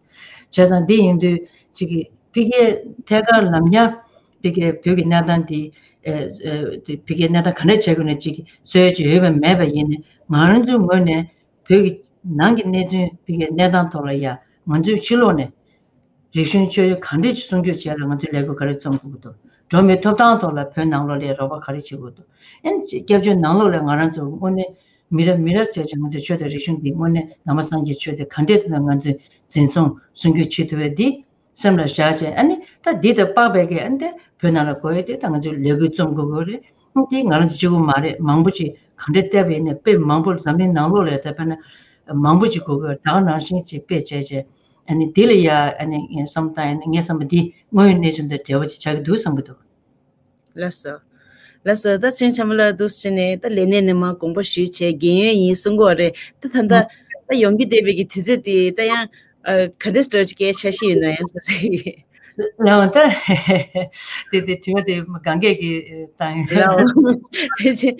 བྱས་ཙང་འདི་ཡིན་དུས་ཅིག་གི་ཕ་གིའི་ཐད་ཀར་ལམ་ཡང་ཕ་གིའི་བོད་ཀྱི་གནས་སྟངས་འདི་ཨེ་ཨེ་དེ་ཕ་གིའི་གནས་སྟངས་ག་འདྲས་བྱས་དགོས་ནས་ཅིག་བཟོ་ཡ་ཅིག་ཡོད་པ་མེད་པ་ཡིན་ནའི་ང་རང་ཚོའི་ངོས་ནས་བོད་ཀྱི་ནང་གི་གནས་ཚུལ་ཕ་གིའི་གནས་སྟངས་ཐོག་ལ་ཡ་ང་ཚོའི་ཕྱི་ལོགས་ནས་རིག་གཞུང་ཆོས་ཡོད་ག་འདྲས་ཅིག་སྲུང་སྐྱོབ་བྱས་ལ་ང་ཚོས་ལས་འགུལ་ག་རེ་རྩོམ་དགོས་ཀྱི་འདུག་འགྲོ་བ་མིའི་ཐོབ་ཐང་ཐོག་ལ་བོད་ནང་ལོགས་ལ་རོགས་པ་ག་རེ་བྱེད་དགོས་འདུག་ཨ་ནི་སྐྱབས་བཅོལ་ནང་ལོགས་ལ་ང་རང་ཚོ་དངོས་གནས་མི་རབས་མི་རབས་བྱས་ཀྱང་ང་ཚོའི་ཆོས་དང་རིག་གཞུང་འདི་དངོས་གནས་ནང་པ་སངས་རྒྱས་ཆོས་དེ་ག་འདྲས་ཐོག་ནས་ང་ཚོས་འཛིན་བཟུང་སྲུང་སྐྱོབ་བྱེད་ཐུབ་པ་འདི་སེམས་ལ་བཞག་བྱས་ཨ་ནི་ད་འདི་དང་དཔག་པའི་གི་ཨ་ནི་ད་བོད་ནང་ལ་དགོས་ཡ་དེ་ད་ང་ཚོས་ལས་འགུལ་རྩོམ་དགོས་ཀྱི་རེད། ཨ་ནི་དེ་ང་རང་ཚོ་གཅིག་པུ་མ་རེད། མང་པོ་ཅིག་ག་འདྲས་བལྟས་པ་ཡིན་ནའི་དཔེ་མང་པོ་འཛམ་གླིང་ནང་ལོགས་ལ་ད་དཔེར་ན་མང་པོ་ཅིག་དགོས་ཀྱི་རེད། ད་ག་ནང་བཞིན་ཅིག་དཔེ་བྱས་བྱས། ཨ་ནི་འདི་ལ་ཡ་ཨ་ནི་ངས་བསམ་བཏང་ཡ་ནི་ངས་བསམ་པ་འདི་དངོས་ཡོད་གནས་ཚུལ་དང་འབྲེལ་བ་ཅིག་ཆགས་ཀྱི་འདུག་བསམ་གྱི་འདུག་ལགས་སོ། ལགས་སོ། ད་ཚེ་རིང་བྱམས་པ་ལགས་འདུག་སེ་བྱས་ནས་ད་ལས་གནས་ནས་མར་དགོངས་པ་ཞུས་བྱས་རྒན་ཡོལ་ཡིན་གསུང་གི་ཡོད་རེད། ད་ད་ལྟ་ད་ཡོང་རྒྱུ་བསྡད་པའི་གི་དུས་ཚོད་དེ་ད་ཡང་ཨ་ག་འདྲས་འདྲ་ཅིག་གལ་ཆེ་ཤོས་ཡོད་ན་ཡང་ཟེར་ཟེར་གི། ལགས་ད་དེ་དེ་དྲི་བ་དེ་གང་གས་ཀྱི་བཏང་ཡོད་ལགས་འོ། ཕལ་ཆེར་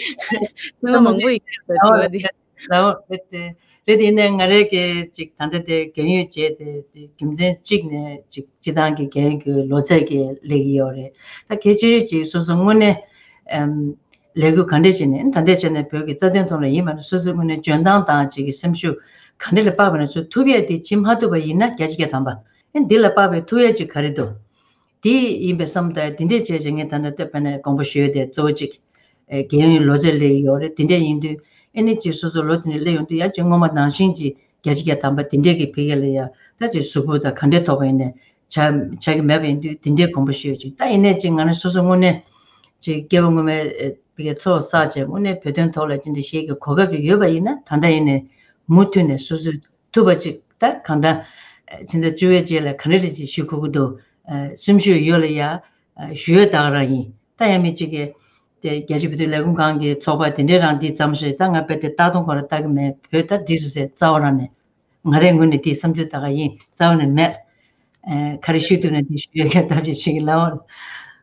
ཐུགས་ལ་མང་པོ་ཡོད་ཀྱི་རེད་དྲི་བ་དེ། ལའོ་རེད་དེ། རེད་དེ་ཡིན་ནའི་ང་རའི་གི་ཅིག་ད་ལྟ་དེ་རྒན་ཡོལ་བྱས་ཏེ་དེ་རྒྱུ་མཚན་གཅིག་ནས་ཅིག་སྤྱི་བཏང་གི་རྒན་ཡོལ་གྱི་ལོ་ཚད་ཀྱི་སླེབས་ཀྱི་ཡོད་རེད། ད་གལ་ཆེ་ཤོས་ཅིག་སོ་སོ་དངོས་གནས་ཨམ་ལས་འགུལ་ག་འདྲས་བྱས་ནས་ད་ལྟའི་ཆ་ནས་བོད་ཀྱི་རྩ་དོན་ཐོག་ལ་ཡིན་པ་ན་སོ་སོའི་དངོས་གནས་འཇོན་ཐང་དང་ཅིག་གི་སེམས་ཤུགས་ག་འདྲས་ལ་དཔག་པ་ན་སོ་ཐུབ་ཡས་དེ་བྱེད་མ་ཐུབ་པ་ཡིན་ན་བརྒྱ་ཆ་བརྒྱ་ཐམ་པ་ཨེ་འདི་ལ་དཔག་པའི་ཐུབ་ཡས་ཅིག་ག་རེ་འདུག་དེ་ཡིན་པའི་བསམ་ད་དེ་འདྲས་བྱས་བྱས་ངས་ད་ལྟ་ལྟ་བས་ན་དགོངས་པ་ཞུས་ཏེ་གཙོ་བོ་གཅིག་ཨེ་རྒན་ཡོལ་ལོ་ཚད་སླེབས་ཡོད་རེད། དེ་འདྲས་ཡིན་དུས་ཨེ་ནི་ཅིག་སོ་སོ་ལོ་དེ་འདྲས་སླེབས་ཡོང་དུས་ཡང་ཅིག་སྔོན་མ་ནང་བཞིན་ཅིག་བརྒྱ་ཆ་བརྒྱ་ཐམ་པ་དེ་འདྲས་ཀྱི་ཕ་གི་ལ་ཡ་ད་ཅིག་གཟུགས་པོ་དང་ག་འདྲས་ཐོགས་པ་ཡིན་ནས་བྱ་བྱ་གི་མེད་པ་ཡིན་དུས་དེ་འདྲས་དགོངས་པ་ཞུས་ཡོད་ཅིག་ད་ཡིན་ནའི་ཅིག་ང་ནི་སོ་སོ་དངོས་གནས་ཅིག་སྐྱེ་བ་སྔོན་མའི་ཨེ་ཕ་གི་ཚོགས་བསགས་བྱས་དངོས་གནས་བོད་དོན་ཐོག་ལ་ཅི་འདྲ་ཞིག་གི་གོ་སྐབས་ཅིག་ཡོད་པ་ཡིན་ན་ད་ལྟ་ཡིན་ནས་མུ་མཐུད་ནས་སོ་སོའི་ཐུབ་པ་ཅིག་ད་གང་ལྟར་ཕྱི་ཟླ་བཅུ་པའི་རྗེས་ལ་ག་འདྲ་རེ་ཅིག་ཞུ་དགོས་ཀྱི་འདུག་སེམས་ཤུགས་ཡོད་ལ་ཡ་ཞུ་ཡོད་ད་ག་རང་ཡིན། ད་ཡང་མི་གཅིག་གིས་དེ་རྒྱལ་སྤྱིའི་བོད་དོན་ལས་ཁུངས་ཁང་གི་ཚོགས་པ་དེ་འདྲའི་རང་འདི་ཙམ་ཞིག་ད་ང་དཔེ་དེ་ལྟ་སྟངས་ཁོ་ར་ལྟ་གི་མེད། བོད་ད་འགྲིག་སོང་ཟེར་རྩ་བ་རང་ནས་ང་རའི་ངོས་ནས་དེའི་བསམ་ཚུལ་ད་ག་ཡིན་རྩ་བ་ནས་མེད། ཨེ་ག་རེ་ཞུ་ཐུབ་ན་དེ་ཞུ་ཡོད་མཁན་ཐབས་ཤེས་བྱེད་ཀྱི་ལའོ།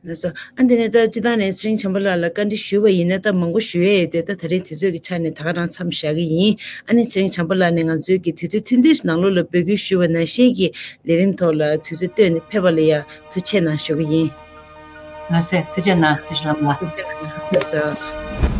ལགས་སོ། ཨ་འདི་ནས་ད་སྤྱི་བཏང་ནས་ཚེ་རིང་བྱམས་པ་ལགས་ལ་བཀའ་འདྲི་ཞུས་པ་ཡིན་ན་ད་མང་པོ་ཞུ་ཡས་ཡོད་དེ་ད་ད་རིང་དུས་ཚོད་ཀྱི་ཆ་ནས་ད་ག་རང་མཚམས་བཞག་གི་ཡིན། ཨ་ནི་ཚེ་རིང་བྱམས་པ་ལགས་ནས་ང་ཚོའི་གི་དུས་ཚོད་ཐུང་ཐུང་ཞིག་ནང་ལོགས་ལ་འབོད་སྐུལ་ཞུས་པ་ནང་བཞིན་གྱི་ལས་རིམ་ཐོག་ལ་དུས་ཚོད་བཏོན་ནས་ཕེབས་པ་ལ་ཡ་ཐུགས་རྗེ་གནང་ཞུ་གི་ཡིན། ལགས་སེ་ཐུགས་རྗེ་གནང་བཀྲ་ཤིས་ལྷ་མོ་ལགས། ཐུགས་རྗེ་གནང་ལགས་སོ།